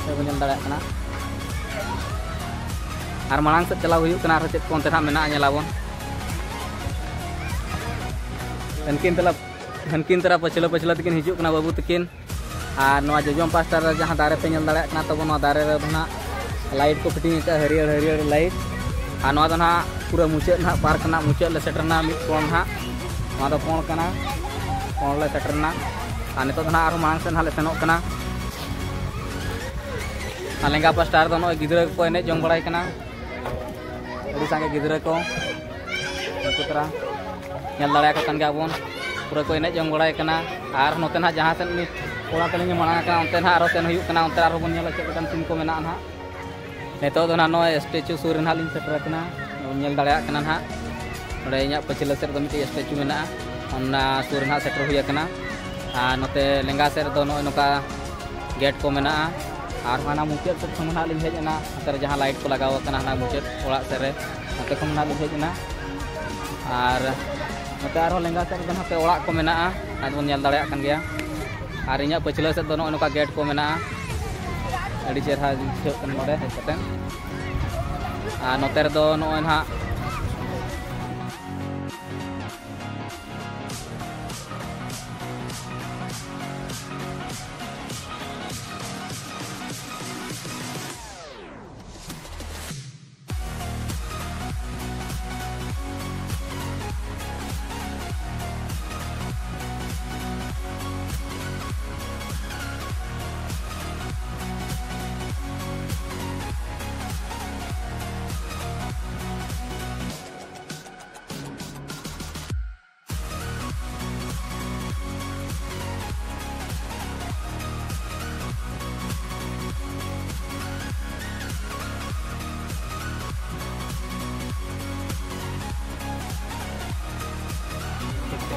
ᱥᱮ ᱵᱚᱱ ᱧᱮᱞ ᱫᱟᱲᱮᱭᱟᱜ ᱠᱟᱱᱟ᱾ ᱟᱨ ᱢᱟᱲᱟᱝ ᱥᱮᱫ ᱪᱟᱞᱟᱣ ᱦᱩᱭᱩᱜ ᱠᱟᱱᱟ, ᱟᱨᱦᱚᱸ ᱪᱮᱫ ᱠᱚ ᱚᱱᱛᱮ ᱱᱟᱦᱟᱜ ᱢᱮᱱᱟᱜᱼᱟ, ᱧᱮᱞᱟᱵᱚᱱ᱾ ᱦᱟᱱᱠᱤᱱ ᱛᱟᱞᱟ, ᱦᱟᱱᱠᱤᱱ ᱛᱟᱨᱟ ᱯᱟᱹᱪᱷᱞᱟᱹ ᱯᱟᱹᱪᱷᱞᱟᱹ ᱛᱮᱠᱤᱱ ᱦᱤᱡᱩᱜ ᱠᱟᱱᱟ ᱵᱟᱹᱵᱩ ᱛᱟᱹᱠᱤᱱ᱾ ᱟᱨ ᱱᱚᱣᱟ ᱡᱚᱡᱚᱢ ᱯᱟᱥᱴᱟ ᱨᱮ ᱡᱟᱦᱟᱸ ᱫᱟᱨᱮ ᱯᱮ ᱧᱮᱞ ᱫᱟᱲᱮᱭᱟᱜ ᱠᱟᱱᱟ ᱛᱟᱵᱚᱱ, ᱱᱚᱣᱟ ᱫᱟᱨᱮ ᱨᱮᱫᱚ ᱱᱟᱦᱟᱜ ᱞᱟᱭᱤᱴ ᱠᱚ ᱯᱷᱤᱴᱤᱝ ᱟᱠᱟᱫᱼᱟ, ᱦᱟᱹᱨᱭᱟᱹᱲ ᱦᱟᱹᱨᱭᱟᱹᱲ ᱞᱟᱭᱤᱴ᱾ ᱟᱨ ᱱᱚᱣᱟ ᱫᱚ ᱱᱟᱦᱟᱜ ᱯᱩᱨᱟᱹ ᱢᱩᱪᱟᱹᱫ ᱱᱟᱦᱟᱜ, ᱯᱟᱨᱠ ᱨᱮᱱᱟᱜ ᱢᱩᱪᱟᱹᱫ ᱞᱮ ᱥᱮᱴᱮᱨᱱᱟ ᱢᱤᱫ ᱠᱚᱬ ᱱᱟᱦᱟᱜ᱾ ᱱᱚᱣᱟ ᱫᱚ ᱠᱚᱬ ᱠᱟᱱᱟ, ᱠᱚᱬ ᱞᱮ ᱥᱮᱴᱮᱨᱱᱟ᱾ ᱟᱨ ᱱᱤᱛᱚᱜ ᱫᱚ ᱱᱟᱦᱟᱜ ᱟᱨᱦᱚᱸ ᱢᱟᱲᱟᱝ ᱥᱮᱫ ᱱᱟᱦᱟᱜ ᱞᱮ ᱥᱮᱱᱚᱜ ᱠᱟᱱᱟ᱾ ᱟᱨ ᱞᱮᱸᱜᱟ ᱯᱟᱥᱴᱟ ᱨᱮᱫᱚ ᱱᱚᱜᱼᱚᱭ ᱜᱤᱫᱽᱨᱟᱹ ᱠᱚᱠᱚ ᱮᱱᱮᱡ ᱡᱚᱝ ᱵᱟᱲᱟᱭ ᱠᱟᱱᱟ, ᱟᱹᱰᱤ ᱥᱟᱸᱜᱮ ᱜᱤᱫᱽᱨᱟᱹ ᱠᱚ᱾ ᱩᱱᱠᱩ ᱛᱟᱨᱟ ᱧᱮᱞ ᱫᱟᱲᱮᱭᱟᱠᱚ ᱠᱟᱱ ᱜᱮᱭᱟ ᱵᱚᱱ, ᱯᱩᱨᱟᱹ ᱠᱚ ᱮᱱᱮᱡ ᱡᱚᱝ ᱵᱟᱲᱟᱭ ᱠᱟᱱᱟ᱾ ᱟᱨ ᱱᱚᱛᱮ ᱱᱟᱦᱟᱜ ᱡᱟᱦᱟᱸ ᱥᱮᱫ ᱩᱱᱤ ᱠᱚᱲᱟ ᱛᱟᱹᱞᱤᱧᱮ ᱢᱟᱲᱟᱝ ᱟᱠᱟᱱᱟ, ᱚᱱᱛᱮ ᱱᱟᱦᱟᱜ ᱟᱨᱦᱚᱸ ᱥᱮᱱ ᱦᱩᱭᱩᱜ ᱠᱟᱱᱟ, ᱚᱱᱛᱮ ᱟᱨᱦᱚᱸ ᱵᱚᱱ ᱧᱮᱞᱟ ᱪᱮᱫ ᱞᱮᱠᱟᱱ ᱥᱤᱱ ᱠᱚ ᱢᱮᱱᱟᱜᱼᱟ ᱱᱟᱦᱟᱜ᱾ ᱱᱤᱛᱚᱜ ᱫᱚ ᱱᱟᱦᱟᱜ ᱱᱚᱜᱼᱚᱭ ᱥᱴᱮᱪᱩ ᱥᱩᱨ ᱨᱮ ᱱᱟᱦᱟᱜ ᱞᱤᱧ ᱥᱮᱴᱮᱨ ᱟᱠᱟᱱᱟ, ᱧᱮᱞ ᱫᱟᱲᱮᱭᱟᱜ ᱠᱟᱱᱟ ᱱᱟᱦᱟᱜ᱾ ᱱᱚᱰᱮ ᱤᱧᱟᱹᱜ ᱯᱟᱹᱪᱷᱞᱟᱹ ᱥᱮᱫ ᱨᱮᱫᱚ ᱢᱤᱫᱴᱤᱡ ᱥᱴᱮᱪᱩ ᱢᱮᱱᱟᱜᱼᱟ, ᱚᱱᱟ ᱥᱩᱨ ᱨᱮ ᱱᱟᱦᱟᱜ ᱥᱮᱴᱮᱨ ᱦᱩᱭ ᱟᱠᱟᱱᱟ᱾ ᱟᱨ ᱱᱚᱛᱮ ᱞᱮᱸᱜᱟ ᱥᱮᱫ ᱨᱮᱫᱚ ᱱᱚᱜᱼᱚᱭ ᱱᱚᱝᱠᱟ ᱜᱮᱴ ᱠᱚ ᱢᱮᱱᱟᱜᱼᱟ᱾ ᱟᱨ ᱦᱟᱱᱟ ᱢᱩᱪᱟᱹᱫ ᱥᱮᱫ ᱠᱷᱚᱱ ᱱᱟᱦᱟᱜ ᱞᱤᱧ ᱦᱮᱡ ᱮᱱᱟ, ᱱᱚᱛᱮ ᱨᱮ ᱡᱟᱦᱟᱸ ᱞᱟᱭᱤᱴ ᱠᱚ ᱞᱟᱜᱟᱣ ᱟᱠᱟᱱᱟ ᱦᱟᱱᱟ ᱢᱩᱪᱟᱹᱫ ᱚᱲᱟᱜ ᱥᱮᱫ ᱨᱮ, ᱱᱚᱛᱮ ᱠᱷᱚᱱ ᱱᱟᱦᱟᱜ ᱞᱤᱧ ᱦᱮᱡ ᱮᱱᱟ᱾ ᱟᱨ ᱱᱚᱛᱮ ᱟᱨᱦᱚᱸ ᱞᱮᱸᱜᱟ ᱥᱮᱫ ᱨᱮᱫᱚ ᱱᱟᱛᱮ ᱚᱲᱟᱜ ᱠᱚ ᱢᱮᱱᱟᱜᱼᱟ, ᱱᱟᱦᱟᱜ ᱵᱚᱱ ᱧᱮᱞ ᱫᱟᱲᱮᱭᱟᱜ ᱠᱟᱱ ᱜᱮᱭᱟ᱾ ᱟᱨ ᱤᱧᱟᱹᱜ ᱯᱟᱹᱪᱷᱞᱟᱹ ᱥᱮᱫ ᱫᱚ ᱱᱚᱜᱼᱚᱭ ᱱᱚᱝᱠᱟ ᱜᱮᱴ ᱠᱚ ᱢᱮᱱᱟᱜᱼᱟ, ᱟᱹᱰᱤ ᱪᱮᱦᱨᱟ ᱵᱩᱡᱷᱟᱹᱜ ᱠᱟᱱᱟ ᱱᱚᱰᱮ ᱦᱮᱡ ᱠᱟᱛᱮ᱾ ᱟᱨ ᱱᱚᱛᱮ ᱨᱮᱫᱚ ᱱᱚᱜᱼᱚᱭ ᱱᱟᱦᱟᱜ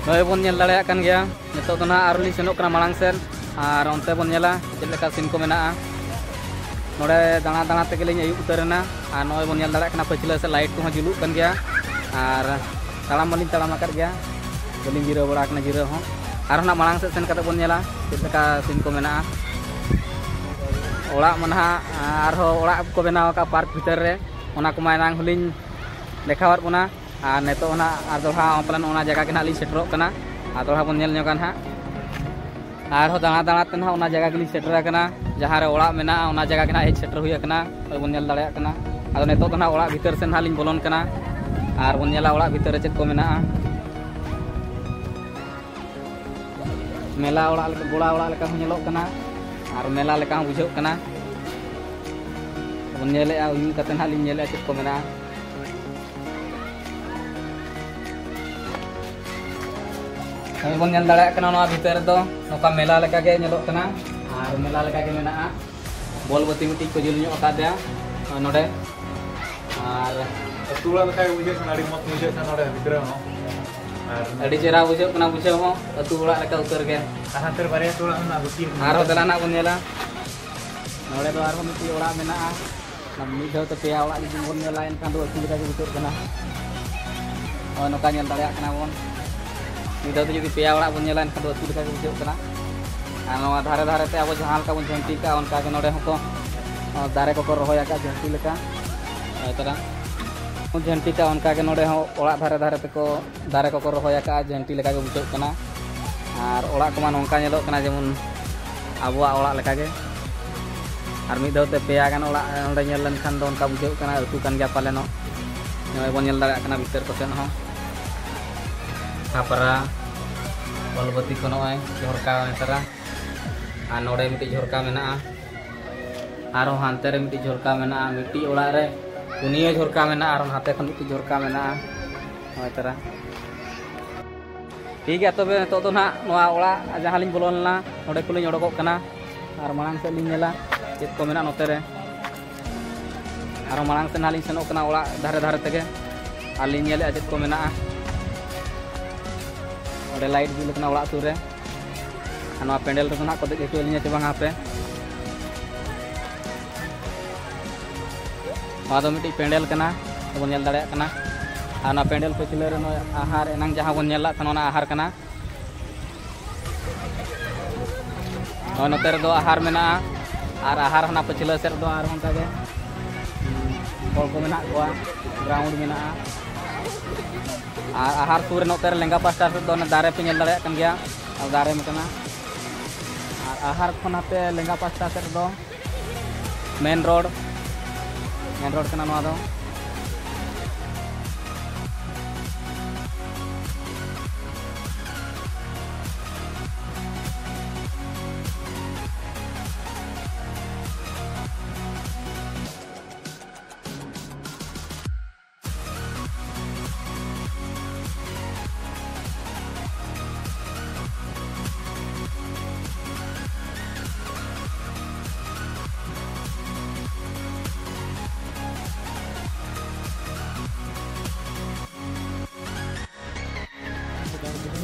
ᱱᱚᱜᱼᱚᱭ ᱵᱚᱱ ᱧᱮᱞ ᱫᱟᱲᱮᱭᱟᱜ ᱠᱟᱱ ᱜᱮᱭᱟ, ᱱᱤᱛᱚᱜ ᱫᱚ ᱱᱟᱦᱟᱜ ᱟᱨᱦᱚᱸ ᱞᱤᱧ ᱥᱮᱱᱚᱜ ᱠᱟᱱᱟ ᱢᱟᱲᱟᱝ ᱥᱮᱫ, ᱟᱨ ᱚᱱᱛᱮ ᱵᱚᱱ ᱧᱮᱞᱟ ᱪᱮᱫ ᱞᱮᱠᱟ ᱥᱤᱱ ᱠᱚ ᱢᱮᱱᱟᱜᱼᱟ᱾ ᱱᱚᱰᱮ ᱫᱟᱬᱟ ᱫᱟᱬᱟ ᱛᱮᱜᱮ ᱞᱤᱧ ᱟᱹᱭᱩᱵ ᱩᱛᱟᱹᱨ ᱮᱱᱟ, ᱟᱨ ᱱᱚᱜᱼᱚᱭ ᱵᱚᱱ ᱧᱮᱞ ᱫᱟᱲᱮᱭᱟᱜ ᱠᱟᱱᱟ ᱯᱟᱹᱪᱷᱞᱟᱹ ᱥᱮᱫ ᱞᱟᱭᱤᱴ ᱠᱚᱦᱚᱸ ᱡᱩᱞᱩᱜ ᱠᱟᱱ ᱜᱮᱭᱟ, ᱟᱨ ᱛᱟᱲᱟᱢ ᱢᱟᱞᱤᱧ ᱛᱟᱲᱟᱢ ᱟᱠᱟᱫ ᱜᱮᱭᱟ, ᱵᱟᱹᱞᱤᱧ ᱡᱤᱨᱟᱹᱣ ᱵᱟᱲᱟ ᱟᱠᱟᱱᱟ ᱡᱤᱨᱟᱹᱣ ᱦᱚᱸ᱾ ᱟᱨᱦᱚᱸ ᱱᱟᱜ ᱢᱟᱲᱟᱝ ᱥᱮᱫ ᱥᱮᱱ ᱠᱟᱛᱮ ᱵᱚᱱ ᱧᱮᱞᱟ ᱪᱮᱫ ᱞᱮᱠᱟ ᱥᱤᱱ ᱠᱚ ᱢᱮᱱᱟᱜᱼᱟ᱾ ᱚᱲᱟᱜ ᱢᱟ ᱱᱟᱦᱟᱜ ᱟᱨᱦᱚᱸ ᱚᱲᱟᱜ ᱠᱚ ᱵᱮᱱᱟᱣ ᱟᱠᱟᱫ ᱯᱟᱨᱠ ᱵᱷᱤᱛᱟᱹᱨ ᱨᱮ, ᱚᱱᱟ ᱠᱚᱢᱟ ᱮᱱᱟᱝ ᱦᱚᱸᱞᱤᱧ ᱫᱮᱠᱷᱟᱣᱟᱫ ᱵᱚᱱᱟ᱾ ᱟᱨ ᱱᱤᱛᱚᱜ ᱱᱟᱜ ᱟᱨ ᱫᱚᱲᱦᱟ ᱦᱚᱸ ᱯᱟᱞᱮᱱ ᱚᱱᱟ ᱡᱟᱭᱜᱟ ᱜᱮ ᱱᱟᱜ ᱞᱤᱧ ᱥᱮᱴᱮᱨᱚᱜ ᱠᱟᱱᱟ, ᱟᱨ ᱫᱚᱲᱦᱟ ᱵᱚᱱ ᱧᱮᱞ ᱧᱚᱜᱟ ᱱᱟᱦᱟᱜ᱾ ᱟᱨᱦᱚᱸ ᱫᱟᱬᱟ ᱫᱟᱬᱟ ᱛᱮ ᱱᱟᱦᱟᱜ ᱚᱱᱟ ᱡᱟᱭᱜᱟ ᱜᱮᱞᱤᱧ ᱥᱮᱴᱮᱨ ᱟᱠᱟᱱᱟ, ᱡᱟᱦᱟᱸ ᱨᱮ ᱚᱲᱟᱜ ᱢᱮᱱᱟᱜᱼᱟ, ᱚᱱᱟ ᱡᱟᱭᱜᱟ ᱜᱮ ᱱᱟᱦᱟᱜ ᱦᱮᱡ ᱥᱮᱴᱮᱨ ᱦᱩᱭ ᱟᱠᱟᱱᱟ᱾ ᱱᱚᱜᱼᱚᱭ ᱵᱚᱱ ᱧᱮᱞ ᱫᱟᱲᱮᱭᱟᱜ ᱠᱟᱱᱟ᱾ ᱟᱫᱚ ᱱᱤᱛᱚᱜ ᱫᱚ ᱱᱟᱦᱟᱜ ᱚᱲᱟᱜ ᱵᱷᱤᱛᱟᱹᱨ ᱥᱮᱫ ᱱᱟᱦᱟᱜ ᱞᱤᱧ ᱵᱚᱞᱚᱱ ᱠᱟᱱᱟ, ᱟᱨ ᱵᱚᱱ ᱧᱮᱞᱟ ᱚᱲᱟᱜ ᱵᱷᱤᱛᱟᱹᱨ ᱨᱮ ᱪᱮᱫ ᱠᱚ ᱢᱮᱱᱟᱜᱼᱟ᱾ ᱢᱮᱞᱟ ᱚᱲᱟᱜ ᱞᱮᱠᱟ, ᱜᱚᱲᱟ ᱚᱲᱟᱜ ᱞᱮᱠᱟ ᱦᱚᱸ ᱧᱮᱞᱚᱜ ᱠᱟᱱᱟ, ᱟᱨ ᱢᱮᱞᱟ ᱞᱮᱠᱟ ᱦᱚᱸ ᱵᱩᱡᱷᱟᱹᱜ ᱠᱟᱱᱟ᱾ ᱵᱚᱱ ᱧᱮᱞᱮᱜᱼᱟ, ᱩᱭᱩᱝ ᱠᱟᱛᱮ ᱱᱟᱦᱟᱜ ᱞᱤᱧ ᱧᱮᱞᱮᱜᱼᱟ ᱪᱮᱫ ᱠᱚ ᱢᱮᱱᱟᱜᱼᱟ᱾ ᱱᱚᱜᱼᱚᱭ ᱵᱚᱱ ᱧᱮᱞ ᱫᱟᱲᱮᱭᱟᱜ ᱠᱟᱱᱟ, ᱱᱚᱣᱟ ᱵᱷᱤᱛᱟᱹᱨ ᱨᱮᱫᱚ ᱱᱚᱝᱠᱟ ᱢᱮᱞᱟ ᱞᱮᱠᱟ ᱜᱮ ᱧᱮᱞᱚᱜ ᱠᱟᱱᱟ, ᱟᱨ ᱢᱮᱞᱟ ᱞᱮᱠᱟ ᱜᱮ ᱢᱮᱱᱟᱜᱼᱟ᱾ ᱵᱚᱞ ᱵᱟᱹᱛᱤ ᱢᱤᱫᱴᱤᱡ ᱠᱚ ᱡᱩᱞ ᱧᱚᱜ ᱟᱠᱟᱫ ᱛᱟᱭᱟ, ᱱᱚᱜᱼᱚᱭ ᱱᱚᱰᱮ᱾ ᱟᱨ ᱟᱹᱛᱩ ᱚᱲᱟᱜ ᱞᱮᱠᱟ ᱜᱮ ᱵᱩᱡᱷᱟᱹᱜ ᱠᱟᱱᱟ, ᱟᱹᱰᱤ ᱢᱚᱡᱽ ᱵᱩᱡᱷᱟᱹᱜ ᱠᱟᱱᱟ ᱱᱚᱰᱮ ᱵᱷᱤᱛᱨᱤ ᱨᱮᱦᱚᱸ᱾ ᱟᱨ ᱟᱹᱰᱤ ᱪᱮᱦᱨᱟ ᱵᱩᱡᱷᱟᱹᱜ ᱠᱟᱱᱟ ᱵᱩᱡᱷᱟᱹᱣ ᱦᱚᱸ, ᱟᱹᱛᱩ ᱚᱲᱟᱜ ᱞᱮᱠᱟ ᱩᱛᱟᱹᱨ ᱜᱮ᱾ ᱟᱨ ᱦᱟᱱᱛᱮ ᱨᱮ ᱵᱟᱨᱭᱟ ᱟᱹᱛᱩ ᱚᱲᱟᱜ ᱢᱮᱱᱟᱜᱼᱟ, ᱜᱩᱛᱤ ᱨᱮ᱾ ᱟᱨᱦᱚᱸ ᱫᱮᱞᱟ ᱱᱟᱜ ᱵᱚᱱ ᱧᱮᱞᱟ, ᱱᱚᱰᱮ ᱫᱚ ᱟᱨᱦᱚᱸ ᱢᱤᱫᱴᱤᱡ ᱚᱲᱟᱜ ᱢᱮᱱᱟᱜᱼᱟ᱾ ᱚᱱᱟ ᱢᱤᱫ ᱫᱷᱟᱣ ᱛᱮ ᱯᱮᱭᱟ ᱚᱲᱟᱜ ᱡᱩᱫᱤ ᱵᱚᱱ ᱧᱮᱞᱟ, ᱮᱱᱠᱷᱟᱱ ᱫᱚ ᱟᱹᱛᱩ ᱞᱮᱠᱟ ᱜᱮ ᱵᱩᱡᱷᱟᱹᱜ ᱠᱟᱱᱟ᱾ ᱱᱚᱜᱼᱚᱭ ᱱᱚᱝᱠᱟ ᱧᱮᱞ ᱫᱟᱲᱮᱭᱟᱜ ᱠᱟᱱᱟ ᱵᱚᱱ, ᱢᱤᱫ ᱫᱷᱟᱣ ᱛᱮ ᱡᱩᱫᱤ ᱯᱮᱭᱟ ᱚᱲᱟᱜ ᱵᱚᱱ ᱧᱮᱞᱟ, ᱮᱱᱠᱷᱟᱱ ᱫᱚ ᱟᱹᱛᱩ ᱞᱮᱠᱟ ᱜᱮ ᱵᱩᱡᱷᱟᱹᱜ ᱠᱟᱱᱟ᱾ ᱟᱨ ᱱᱚᱣᱟ ᱫᱷᱟᱨᱮ ᱫᱷᱟᱨᱮ ᱛᱮ ᱟᱵᱚ ᱡᱟᱦᱟᱸ ᱞᱮᱠᱟ ᱵᱚᱱ ᱡᱷᱟᱹᱱᱴᱤ ᱠᱟᱜᱼᱟ, ᱚᱱᱠᱟ ᱜᱮ ᱱᱚᱰᱮ ᱦᱚᱸᱠᱚ, ᱫᱟᱨᱮ ᱠᱚᱠᱚ ᱨᱚᱦᱚᱭ ᱟᱠᱟᱫ ᱡᱷᱟᱹᱱᱴᱤ ᱞᱮᱠᱟ᱾ ᱱᱚᱜᱼᱚᱭ ᱛᱟᱨᱟ ᱡᱷᱟᱹᱱᱴᱤ ᱠᱟᱜᱼᱟ, ᱚᱱᱠᱟ ᱜᱮ ᱱᱚᱰᱮ ᱦᱚᱸ ᱚᱲᱟᱜ ᱫᱷᱟᱨᱮ ᱫᱷᱟᱨᱮ ᱛᱮᱠᱚ ᱫᱟᱨᱮ ᱠᱚᱠᱚ ᱨᱚᱦᱚᱭ ᱟᱠᱟᱫᱼᱟ, ᱡᱷᱟᱹᱱᱴᱤ ᱞᱮᱠᱟ ᱜᱮ ᱵᱩᱡᱷᱟᱹᱜ ᱠᱟᱱᱟ᱾ ᱟᱨ ᱚᱲᱟᱜ ᱠᱚᱢᱟ ᱱᱚᱝᱠᱟ ᱧᱮᱞᱚᱜ ᱠᱟᱱᱟ ᱡᱮᱢᱚᱱ ᱟᱵᱚᱣᱟᱜ ᱚᱲᱟᱜ ᱞᱮᱠᱟ ᱜᱮ᱾ ᱟᱨ ᱢᱤᱫ ᱫᱷᱟᱣ ᱛᱮ ᱯᱮᱭᱟ ᱜᱟᱱ ᱚᱲᱟᱜ ᱚᱸᱰᱮ ᱧᱮᱞ ᱞᱮᱱᱠᱷᱟᱱ ᱫᱚ ᱚᱱᱠᱟ ᱵᱩᱡᱷᱟᱹᱜ ᱠᱟᱱᱟ ᱟᱹᱛᱩ ᱠᱟᱱ ᱜᱮᱭᱟ ᱯᱟᱞᱮᱱᱚᱜ᱾ ᱱᱚᱜᱼᱚᱭ ᱵᱚᱱ ᱧᱮᱞ ᱫᱟᱲᱮᱭᱟᱜ ᱠᱟᱱᱟ ᱵᱷᱤᱛᱟᱹᱨ ᱠᱚᱥᱮᱫ ᱦᱚᱸ, ᱠᱷᱟᱯᱨᱟ ᱵᱚᱞᱵᱚᱛᱤ ᱠᱚ ᱱᱚᱜᱼᱚᱭ ᱡᱷᱚᱨᱠᱟ ᱱᱮᱛᱟᱨᱟ᱾ ᱟᱨ ᱱᱚᱰᱮ ᱢᱤᱫᱴᱤᱡ ᱡᱷᱚᱨᱠᱟ ᱢᱮᱱᱟᱜᱼᱟ, ᱟᱨᱦᱚᱸ ᱦᱟᱱᱛᱮ ᱨᱮ ᱢᱤᱫᱴᱤᱡ ᱡᱷᱚᱨᱠᱟ ᱢᱮᱱᱟᱜᱼᱟ᱾ ᱢᱤᱫᱴᱤᱡ ᱚᱲᱟᱜ ᱨᱮ ᱯᱩᱱᱭᱟᱹ ᱡᱷᱚᱨᱠᱟ ᱢᱮᱱᱟᱜᱼᱟ, ᱟᱨ ᱱᱟᱛᱮ ᱠᱷᱚᱱ ᱢᱤᱫᱴᱤᱡ ᱡᱷᱚᱨᱠᱟ ᱢᱮᱱᱟᱜᱼᱟ᱾ ᱱᱚᱜᱼᱚᱭ ᱛᱟᱨᱟ᱾ ᱴᱷᱤᱠ ᱜᱮᱭᱟ, ᱛᱚᱵᱮ ᱱᱤᱛᱚᱜ ᱫᱚ ᱱᱟᱦᱟᱜ ᱱᱚᱣᱟ ᱚᱲᱟᱜ ᱡᱟᱦᱟᱸ ᱞᱤᱧ ᱵᱚᱞᱚ ᱞᱮᱱᱟ, ᱱᱚᱸᱰᱮ ᱠᱷᱚᱱ ᱞᱤᱧ ᱚᱰᱚᱠᱚᱜ ᱠᱟᱱᱟ ᱟᱨ ᱢᱟᱲᱟᱝ ᱥᱮᱫ ᱞᱤᱧ ᱧᱮᱞᱟ ᱪᱮᱫ ᱠᱚ ᱢᱮᱱᱟᱜᱼᱟ ᱱᱚᱛᱮ ᱨᱮ᱾ ᱟᱨᱦᱚᱸ ᱢᱟᱲᱟᱝ ᱥᱮᱫ ᱱᱟᱦᱟᱜ ᱞᱤᱧ ᱥᱮᱱᱚᱜ ᱠᱟᱱᱟ ᱚᱲᱟᱜ ᱫᱷᱟᱨᱮ ᱫᱷᱟᱨᱮ ᱛᱮᱜᱮ, ᱟᱨ ᱞᱤᱧ ᱧᱮᱞᱮᱫᱼᱟ ᱪᱮᱫ ᱠᱚ ᱢᱮᱱᱟᱜᱼᱟ᱾ ᱚᱸᱰᱮ ᱞᱟᱭᱤᱴ ᱡᱩᱞ ᱠᱟᱱᱟ ᱚᱲᱟᱜ ᱥᱩᱨ ᱨᱮ᱾ ᱟᱨ ᱱᱚᱣᱟ ᱯᱮᱱᱰᱮᱞ ᱨᱮᱫᱚ ᱱᱟᱦᱟᱜ ᱠᱚ ᱫᱮᱡ ᱦᱚᱪᱚ ᱟᱹᱞᱤᱧᱟ ᱪᱮ ᱵᱟᱝᱟ ᱦᱟᱯᱮ᱾ ᱱᱚᱣᱟ ᱫᱚ ᱢᱤᱫᱴᱤᱡ ᱯᱮᱱᱰᱮᱞ ᱠᱟᱱᱟ, ᱵᱚᱱ ᱧᱮᱞ ᱫᱟᱲᱮᱭᱟᱜ ᱠᱟᱱᱟ᱾ ᱟᱨ ᱚᱱᱟ ᱯᱮᱱᱰᱮᱞ ᱯᱟᱹᱪᱷᱞᱟᱹ ᱨᱮ ᱱᱚᱜᱼᱚᱭ ᱟᱦᱟᱨ, ᱮᱱᱟᱝ ᱡᱟᱦᱟᱸ ᱵᱚᱱ ᱧᱮᱞ ᱞᱮᱫ ᱛᱟᱦᱮᱱᱟ, ᱚᱱᱟ ᱟᱦᱟᱨ ᱠᱟᱱᱟ᱾ ᱱᱚᱜᱼᱚᱭ ᱱᱚᱛᱮ ᱨᱮᱫᱚ ᱟᱦᱟᱨ ᱢᱮᱱᱟᱜᱼᱟ, ᱟᱨ ᱟᱦᱟᱨ ᱦᱟᱱᱟ ᱯᱟᱹᱪᱷᱞᱟᱹ ᱥᱮᱫ ᱨᱮᱫᱚ ᱟᱨᱦᱚᱸ ᱚᱱᱠᱟ ᱜᱮ ᱦᱚᱲ ᱠᱚ ᱢᱮᱱᱟᱜ ᱠᱚᱣᱟ, ᱜᱨᱟᱣᱩᱱᱰ ᱢᱮᱱᱟᱜᱼᱟ᱾ ᱟᱨ ᱟᱦᱟᱨ ᱥᱩᱨ ᱨᱮ ᱱᱚᱛᱮ ᱨᱮ ᱞᱮᱸᱜᱟ ᱯᱟᱥᱴᱟ ᱥᱮᱫ ᱫᱚ ᱚᱱᱟ ᱫᱟᱨᱮ ᱯᱮ ᱧᱮᱞ ᱫᱟᱲᱮᱭᱟᱜ ᱠᱟᱱ ᱜᱮᱭᱟ, ᱫᱟᱨᱮ ᱢᱤᱫᱴᱟᱝ᱾ ᱟᱨ ᱟᱦᱟᱨ ᱠᱷᱚᱱ ᱦᱟᱱᱛᱮ ᱞᱮᱸᱜᱟ ᱯᱟᱥᱴᱟ ᱥᱮᱫ ᱨᱮᱫᱚ ᱢᱮᱱ ᱨᱳᱰ, ᱢᱮᱱ ᱨᱳᱰ ᱠᱟᱱᱟ ᱱᱚᱣᱟ ᱫᱚ᱾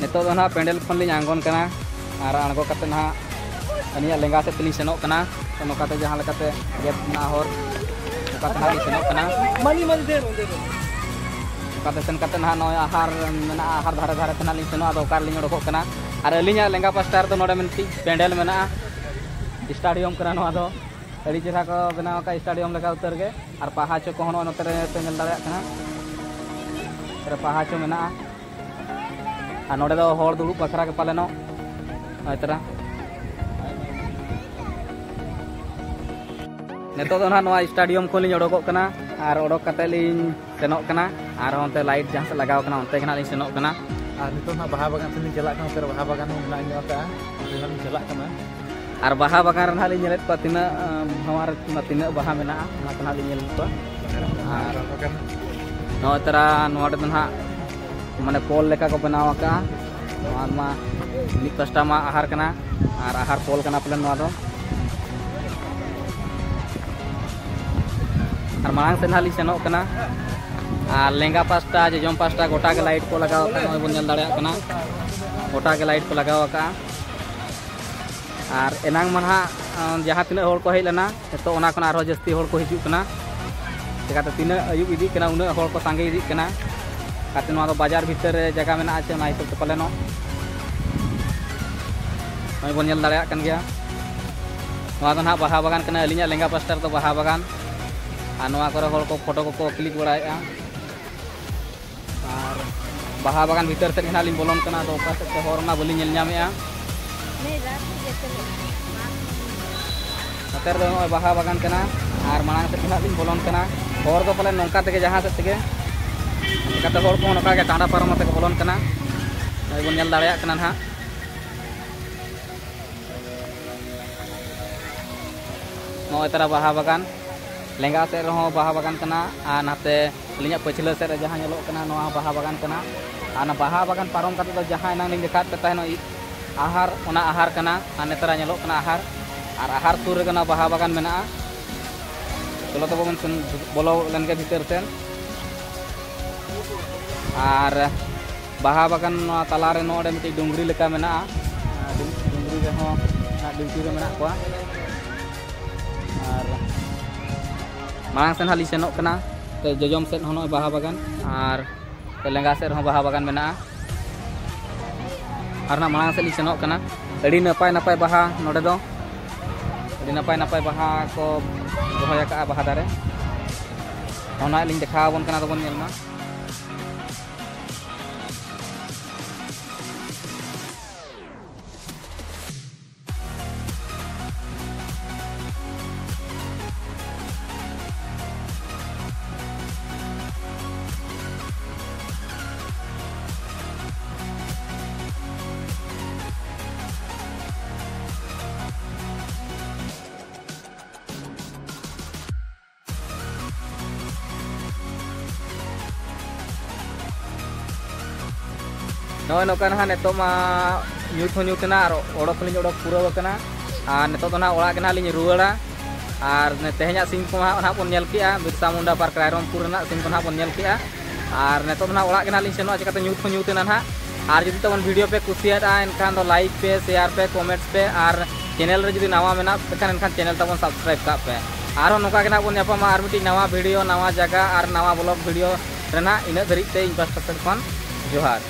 ᱱᱤᱛᱚᱜ ᱫᱚ ᱱᱟᱦᱟᱜ ᱯᱮᱱᱰᱮᱞ ᱠᱷᱚᱱ ᱞᱤᱧ ᱟᱬᱜᱚᱱ ᱠᱟᱱᱟ, ᱟᱨ ᱟᱬᱜᱚ ᱠᱟᱛᱮ ᱱᱟᱦᱟᱜ ᱟᱹᱞᱤᱧᱟᱜ ᱞᱮᱸᱜᱟ ᱥᱮᱫ ᱛᱮᱞᱤᱧ ᱥᱮᱱᱚᱜ ᱠᱟᱱᱟ᱾ ᱛᱚ, ᱱᱚᱝᱠᱟᱛᱮ ᱡᱟᱦᱟᱸ ᱞᱮᱠᱟᱛᱮ ᱜᱮᱯ ᱢᱮᱱᱟᱜᱼᱟ ᱦᱚᱨ, ᱚᱱᱠᱟᱛᱮ ᱱᱟᱦᱟᱜ ᱞᱤᱧ ᱥᱮᱱᱚᱜ ᱠᱟᱱᱟ᱾ ᱚᱱᱠᱟᱛᱮ ᱥᱮᱱ ᱠᱟᱛᱮ ᱱᱟᱦᱟᱜ ᱱᱚᱜᱼᱚᱭ ᱟᱦᱟᱨ ᱢᱮᱱᱟᱜᱼᱟ, ᱟᱦᱟᱨ ᱫᱷᱟᱨᱮ ᱫᱷᱟᱨᱮ ᱛᱮ ᱱᱟᱦᱟᱜ ᱞᱤᱧ ᱥᱮᱱᱚᱜᱼᱟ, ᱟᱫᱚ ᱚᱠᱟ ᱨᱮᱞᱤᱧ ᱚᱰᱚᱠᱚᱜ ᱠᱟᱱᱟ᱾ ᱟᱨ ᱟᱹᱞᱤᱧᱟᱜ ᱞᱮᱸᱜᱟ ᱯᱟᱥᱴᱟ ᱨᱮᱫᱚ ᱱᱚᱰᱮ ᱢᱤᱫᱴᱤᱡ ᱯᱮᱱᱰᱮᱞ ᱢᱮᱱᱟᱜᱼᱟ, ᱥᱴᱮᱰᱤᱭᱟᱢ ᱠᱟᱱᱟ ᱱᱚᱣᱟ ᱫᱚ᱾ ᱟᱹᱰᱤ ᱪᱮᱦᱨᱟ ᱠᱚ ᱵᱮᱱᱟᱣ ᱟᱠᱟᱫ ᱥᱴᱮᱰᱤᱭᱟᱢ ᱞᱮᱠᱟ ᱩᱛᱟᱹᱨ ᱜᱮ᱾ ᱟᱨ ᱯᱟᱦᱟᱪᱚ ᱠᱚᱦᱚᱸ ᱱᱚᱜᱼᱚᱭ ᱱᱚᱛᱮ ᱨᱮ ᱯᱮ ᱧᱮᱞ ᱫᱟᱲᱮᱭᱟᱜ ᱠᱟᱱᱟ, ᱱᱚᱛᱮ ᱨᱮ ᱯᱟᱦᱟᱪᱚ ᱢᱮᱱᱟᱜᱼᱟ᱾ ᱟᱨ ᱱᱚᱰᱮ ᱫᱚ ᱦᱚᱲ ᱫᱩᱲᱩᱵ ᱵᱟᱠᱷᱨᱟ ᱜᱮ ᱯᱟᱞᱮᱱᱚᱜ᱾ ᱱᱚᱜᱼᱚᱭ ᱛᱚᱨᱟ᱾ ᱱᱤᱛᱚᱜ ᱫᱚ ᱱᱟᱦᱟᱜ ᱱᱚᱣᱟ ᱥᱴᱮᱰᱤᱭᱟᱢ ᱠᱷᱚᱱ ᱞᱤᱧ ᱚᱰᱚᱠᱚᱜ ᱠᱟᱱᱟ, ᱟᱨ ᱚᱰᱚᱠ ᱠᱟᱛᱮ ᱞᱤᱧ ᱥᱮᱱᱚᱜ ᱠᱟᱱᱟ᱾ ᱟᱨ ᱚᱱᱛᱮ ᱞᱟᱭᱤᱴ ᱡᱟᱦᱟᱸ ᱥᱮᱫ ᱞᱟᱜᱟᱣ ᱠᱟᱱᱟ, ᱚᱱᱛᱮ ᱜᱮ ᱱᱟᱦᱟᱜ ᱞᱤᱧ ᱥᱮᱱᱚᱜ ᱠᱟᱱᱟ᱾ ᱟᱨ ᱱᱤᱛᱚᱜ ᱱᱟᱦᱟᱜ ᱵᱟᱦᱟ ᱵᱟᱜᱟᱱ ᱥᱮᱫ ᱞᱤᱧ ᱪᱟᱞᱟᱜ ᱠᱟᱱᱟ, ᱱᱚᱛᱮ ᱨᱮ ᱵᱟᱦᱟ ᱵᱟᱜᱟᱱ ᱦᱚᱸ ᱢᱮᱱᱟᱜ ᱧᱚᱜ ᱟᱠᱟᱫᱼᱟ, ᱚᱸᱰᱮ ᱱᱟᱦᱟᱜ ᱞᱤᱧ ᱪᱟᱞᱟᱜ ᱠᱟᱱᱟ᱾ ᱟᱨ ᱵᱟᱦᱟ ᱵᱟᱜᱟᱱ ᱨᱮ ᱱᱟᱦᱟᱜ ᱞᱤᱧ ᱧᱮᱞᱮᱫ ᱠᱚᱣᱟ ᱛᱤᱱᱟᱹᱜ, ᱟᱢ, ᱱᱚᱣᱟ ᱨᱮ ᱛᱤᱱᱟᱹᱜ ᱵᱟᱦᱟ ᱢᱮᱱᱟᱜᱼᱟ, ᱚᱱᱟ ᱠᱚ ᱱᱟᱦᱟᱜ ᱞᱤᱧ ᱧᱮᱞ ᱠᱚᱣᱟ᱾ ᱟᱨ ᱱᱚᱜᱼᱚᱭ ᱛᱟᱨᱟ ᱱᱚᱰᱮ ᱫᱚ ᱱᱟᱦᱟᱜ ᱢᱟᱱᱮ ᱯᱳᱞ ᱞᱮᱠᱟ ᱠᱚ ᱵᱮᱱᱟᱣ ᱟᱠᱟᱫᱼᱟ᱾ ᱱᱚᱣᱟ ᱢᱟ ᱢᱤᱫ ᱯᱟᱥᱴᱟ ᱢᱟ ᱟᱦᱟᱨ ᱠᱟᱱᱟ, ᱟᱨ ᱟᱦᱟᱨ ᱯᱳᱞ ᱠᱟᱱᱟ ᱯᱟᱞᱮᱱ ᱱᱚᱣᱟ ᱫᱚ᱾ ᱟᱨ ᱢᱟᱲᱟᱝ ᱥᱮᱫ ᱱᱟᱦᱟᱜ ᱞᱤᱧ ᱥᱮᱱᱚᱜ ᱠᱟᱱᱟ᱾ ᱟᱨ ᱞᱮᱸᱜᱟ ᱯᱟᱥᱴᱟ, ᱡᱚᱡᱚᱢ ᱯᱟᱥᱴᱟ ᱜᱚᱴᱟ ᱜᱮ ᱞᱟᱭᱤᱴ ᱠᱚ ᱞᱟᱜᱟᱣ ᱟᱠᱟᱫ, ᱱᱚᱜᱼᱚᱭ ᱵᱚᱱ ᱧᱮᱞ ᱫᱟᱲᱮᱭᱟᱜ ᱠᱟᱱᱟ᱾ ᱜᱚᱴᱟ ᱜᱮ ᱞᱟᱭᱤᱴ ᱠᱚ ᱞᱟᱜᱟᱣ ᱟᱠᱟᱫᱼᱟ᱾ ᱟᱨ ᱮᱱᱟᱝ ᱢᱟ ᱱᱟᱦᱟᱜ ᱡᱟᱦᱟᱸ ᱛᱤᱱᱟᱹᱜ ᱦᱚᱲ ᱠᱚ ᱦᱮᱡ ᱞᱮᱱᱟ, ᱱᱤᱛᱚᱜ ᱚᱱᱟ ᱠᱷᱚᱱᱟᱜ ᱟᱨᱦᱚᱸ ᱡᱟᱹᱥᱛᱤ ᱦᱚᱲ ᱠᱚ ᱦᱤᱡᱩᱜ ᱠᱟᱱᱟ᱾ ᱪᱤᱠᱟᱹᱛᱮ ᱛᱤᱱᱟᱹᱜ ᱟᱹᱭᱩᱵ ᱤᱫᱤᱜ ᱠᱟᱱᱟ, ᱩᱱᱟᱹᱜ ᱦᱚᱲ ᱠᱚ ᱥᱟᱸᱜᱮ ᱤᱫᱤᱜ ᱠᱟᱱᱟ᱾ ᱪᱤᱠᱟᱹᱛᱮ ᱱᱚᱣᱟ ᱫᱚ ᱵᱟᱡᱟᱨ ᱵᱷᱤᱛᱟᱹᱨ ᱨᱮ ᱡᱟᱭᱜᱟ ᱢᱮᱱᱟᱜᱼᱟ ᱪᱮ, ᱚᱱᱟ ᱦᱤᱥᱟᱹᱵ ᱛᱮ ᱯᱟᱞᱮᱱᱚᱜ ᱱᱚᱜᱼᱚᱭ ᱵᱚᱱ ᱧᱮᱞ ᱫᱟᱲᱮᱭᱟᱜ ᱠᱟᱱ ᱜᱮᱭᱟ᱾ ᱱᱚᱣᱟ ᱫᱚ ᱱᱟᱦᱟᱜ ᱵᱟᱦᱟ ᱵᱟᱜᱟᱱ ᱠᱟᱱᱟ, ᱟᱹᱞᱤᱧᱟᱜ ᱞᱮᱸᱜᱟ ᱯᱟᱥᱴᱟ ᱨᱮᱫᱚ ᱵᱟᱦᱟ ᱵᱟᱜᱟᱱ᱾ ᱟᱨ ᱱᱚᱣᱟ ᱠᱚᱨᱮ ᱦᱚᱲ ᱠᱚ ᱯᱷᱳᱴᱳ ᱠᱚᱠᱚ ᱠᱞᱤᱠ ᱵᱟᱲᱟᱭᱮᱫᱼᱟ᱾ ᱟᱨ ᱵᱟᱦᱟ ᱵᱟᱜᱟᱱ ᱵᱷᱤᱛᱟᱹᱨ ᱥᱮᱫ ᱜᱮ ᱱᱟᱦᱟᱜ ᱞᱤᱧ ᱵᱚᱞᱚᱱ ᱠᱟᱱᱟ᱾ ᱟᱫᱚ ᱚᱠᱟ ᱥᱮᱫ ᱛᱮ ᱦᱚᱨ ᱚᱱᱟ ᱵᱟᱹᱞᱤᱧ ᱧᱮᱞ ᱧᱟᱢᱮᱫᱼᱟ᱾ ᱱᱚᱛᱮ ᱨᱮᱫᱚ ᱱᱚᱜᱼᱚᱭ ᱵᱟᱦᱟ ᱵᱟᱜᱟᱱ ᱠᱟᱱᱟ᱾ ᱟᱨ ᱢᱟᱲᱟᱝ ᱥᱮᱫ ᱜᱮ ᱱᱟᱦᱟᱜ ᱞᱤᱧ ᱵᱚᱞᱚᱱ ᱠᱟᱱᱟ᱾ ᱦᱚᱨ ᱫᱚ ᱯᱟᱞᱮ ᱱᱚᱝᱠᱟ ᱛᱮᱜᱮ, ᱡᱟᱦᱟᱸ ᱥᱮᱫ ᱛᱮᱜᱮ᱾ ᱪᱤᱠᱟᱹᱛᱮ ᱦᱚᱲ ᱠᱚᱦᱚᱸ ᱱᱚᱝᱠᱟ ᱜᱮ ᱴᱟᱸᱰᱟ ᱯᱟᱨᱚᱢ ᱠᱟᱛᱮ ᱠᱚ ᱵᱚᱞᱚᱱ ᱠᱟᱱᱟ᱾ ᱱᱚᱜᱼᱚᱭ ᱵᱚᱱ ᱧᱮᱞ ᱫᱟᱲᱮᱭᱟᱜ ᱠᱟᱱᱟ ᱱᱟᱦᱟᱜ᱾ ᱱᱚᱜᱼᱚᱭ ᱛᱟᱨᱟ ᱵᱟᱦᱟ ᱵᱟᱜᱟᱱ, ᱞᱮᱸᱜᱟ ᱥᱮᱫ ᱨᱮᱦᱚᱸ ᱵᱟᱦᱟ ᱵᱟᱜᱟᱱ ᱠᱟᱱᱟ, ᱟᱨ ᱱᱟᱛᱮ ᱟᱹᱞᱤᱧᱟᱜ ᱯᱟᱹᱪᱷᱞᱟᱹ ᱥᱮᱫ ᱨᱮ ᱡᱟᱦᱟᱸ ᱧᱮᱞᱚᱜ ᱠᱟᱱᱟ, ᱱᱚᱣᱟ ᱵᱟᱦᱟ ᱵᱟᱜᱟᱱ ᱠᱟᱱᱟ᱾ ᱟᱨ ᱚᱱᱟ ᱵᱟᱦᱟ ᱵᱟᱜᱟᱱ ᱯᱟᱨᱚᱢ ᱠᱟᱛᱮ ᱫᱚ ᱡᱟᱦᱟᱸ ᱮᱱᱟᱝ ᱞᱤᱧ ᱫᱮᱠᱷᱟᱣᱟᱫ ᱯᱮ ᱛᱟᱦᱮᱱ, ᱟᱦᱟᱨ, ᱚᱱᱟ ᱟᱦᱟᱨ ᱠᱟᱱᱟ᱾ ᱟᱨ ᱱᱮᱛᱟᱨᱟᱜ ᱧᱮᱞᱚᱜ ᱠᱟᱱᱟ ᱟᱦᱟᱨ, ᱟᱨ ᱟᱦᱟᱨ ᱥᱩᱨ ᱨᱮᱜᱮ ᱚᱱᱟ ᱵᱟᱦᱟ ᱵᱟᱜᱟᱱ ᱢᱮᱱᱟᱜᱼᱟ᱾ ᱪᱚᱞᱚ ᱛᱚᱵᱮ ᱵᱚᱱ ᱥᱮᱱ, ᱵᱚᱞᱚ ᱞᱮᱱ ᱜᱮ ᱵᱷᱤᱛᱟᱹᱨ ᱥᱮᱱ᱾ ᱟᱨ ᱵᱟᱦᱟ ᱵᱟᱜᱟᱱ ᱱᱚᱣᱟ ᱛᱟᱞᱟᱨᱮ ᱱᱚᱰᱮ ᱢᱤᱫᱴᱤᱡ ᱰᱩᱝᱨᱤ ᱞᱮᱠᱟ ᱢᱮᱱᱟᱜᱼᱟ᱾ ᱟᱨ ᱰᱩᱝ-, ᱰᱩᱝᱨᱤ ᱨᱮᱦᱚᱸ ᱱᱟᱜ ᱰᱤᱣᱴᱤ ᱨᱮ ᱢᱮᱱᱟᱜ ᱠᱚᱣᱟ᱾ ᱟᱨ ᱢᱟᱲᱟᱝ ᱥᱮᱫ ᱦᱟᱸᱜ ᱞᱤᱧ ᱥᱮᱱᱚᱜ ᱠᱟᱱᱟ᱾ ᱛᱚ, ᱡᱚᱡᱚᱢ ᱥᱮᱫ ᱦᱚᱸ ᱱᱚᱜᱼᱚᱭ ᱵᱟᱦᱟ ᱵᱟᱜᱟᱱ, ᱟᱨ ᱞᱮᱸᱜᱟ ᱥᱮᱫ ᱨᱮᱦᱚᱸ ᱵᱟᱦᱟ ᱵᱟᱜᱟᱱ ᱢᱮᱱᱟᱜᱼᱟ᱾ ᱟᱨ ᱱᱟᱜ ᱢᱟᱲᱟᱝ ᱥᱮᱫ ᱞᱤᱧ ᱥᱮᱱᱚᱜ ᱠᱟᱱᱟ᱾ ᱟᱹᱰᱤ ᱱᱟᱯᱟᱭ ᱱᱟᱯᱟᱭ ᱵᱟᱦᱟ ᱱᱚᱰᱮ ᱫᱚ, ᱟᱹᱰᱤ ᱱᱟᱯᱟᱭ ᱱᱟᱯᱟᱭ ᱵᱟᱦᱟ ᱠᱚ ᱨᱚᱦᱚᱭ ᱟᱠᱟᱫᱼᱟ, ᱵᱟᱦᱟ ᱫᱟᱨᱮ᱾ ᱚᱱᱟ ᱞᱤᱧ ᱫᱮᱠᱷᱟᱣ ᱟᱵᱚᱱ ᱠᱟᱱᱟ, ᱟᱫᱚ ᱵᱚᱱ ᱧᱮᱞ ᱢᱟ᱾ ᱱᱚᱜᱼᱚᱭ ᱱᱚᱝᱠᱟ ᱱᱟᱦᱟᱜ ᱱᱤᱛᱚᱜ ᱢᱟ ᱧᱩᱛ ᱦᱚᱸ ᱧᱩᱛ ᱮᱱᱟ ᱟᱨ ᱚᱰᱚᱠ ᱦᱚᱸᱞᱤᱧ ᱚᱰᱚᱠ ᱯᱩᱨᱟᱹᱣ ᱟᱠᱟᱱᱟ᱾ ᱟᱨ ᱱᱤᱛᱚᱜ ᱫᱚ ᱱᱟᱦᱟᱜ ᱚᱲᱟᱜ ᱜᱮ ᱱᱟᱦᱟᱜ ᱞᱤᱧ ᱨᱩᱣᱟᱹᱲᱟ᱾ ᱟᱨ ᱛᱮᱦᱮᱧᱟᱜ scene ᱠᱚ ᱦᱟᱸᱜ, ᱱᱟᱦᱟᱜ ᱵᱚᱱ ᱧᱮᱞ ᱠᱮᱜᱼᱟ, ᱵᱤᱨᱥᱟ ᱢᱩᱱᱰᱟ ᱯᱟᱨᱠ ᱨᱟᱭᱨᱚᱝᱯᱩᱨ ᱨᱮᱱᱟᱜ scene ᱠᱚ ᱱᱟᱦᱟᱜ ᱵᱚᱱ ᱧᱮᱞ ᱠᱮᱜᱼᱟ᱾ ᱟᱨ ᱱᱤᱛᱚᱜ ᱫᱚ ᱱᱟᱦᱟᱜ ᱚᱲᱟᱜ ᱜᱮ ᱱᱟᱦᱟᱜ ᱞᱤᱧ ᱥᱮᱱᱚᱜᱼᱟ, ᱪᱤᱠᱟᱹᱛᱮ ᱧᱩᱛ ᱦᱚᱸ ᱧᱩᱛ ᱮᱱᱟ ᱱᱟᱦᱟᱜ᱾ ᱟᱨ ᱡᱩᱫᱤ ᱛᱟᱵᱚᱱ video ᱯᱮ ᱠᱩᱥᱤᱭᱟᱫᱼᱟ, ᱮᱱᱠᱷᱟᱱ ᱫᱚ like ᱯᱮ, share ᱯᱮ, comments ᱯᱮ, ᱟᱨ channel ᱨᱮ ᱡᱩᱫᱤ ᱱᱟᱣᱟ ᱢᱮᱱᱟᱜ ᱯᱮ ᱠᱷᱟᱱ, ᱮᱱᱠᱷᱟᱱ channel ᱛᱟᱵᱚᱱ subscribe ᱠᱟᱜ ᱯᱮ᱾ ᱟᱨᱦᱚᱸ ᱱᱚᱝᱠᱟ ᱜᱮ ᱱᱟᱜ ᱵᱚᱱ ᱧᱟᱯᱟᱢᱟ ᱟᱨ ᱢᱤᱫᱴᱤᱡ ᱱᱟᱣᱟ video, ᱱᱟᱣᱟ ᱡᱟᱭᱜᱟ ᱟᱨ ᱱᱟᱣᱟ vlog video ᱨᱮ ᱱᱟᱜ᱾ ᱤᱱᱟᱹᱜ ᱫᱷᱟᱹᱨᱤᱡ ᱛᱮ ᱤᱧ ᱯᱟᱥᱴᱟ ᱥᱮᱫ ᱠᱷᱚᱱ ᱡᱚᱦᱟᱨ᱾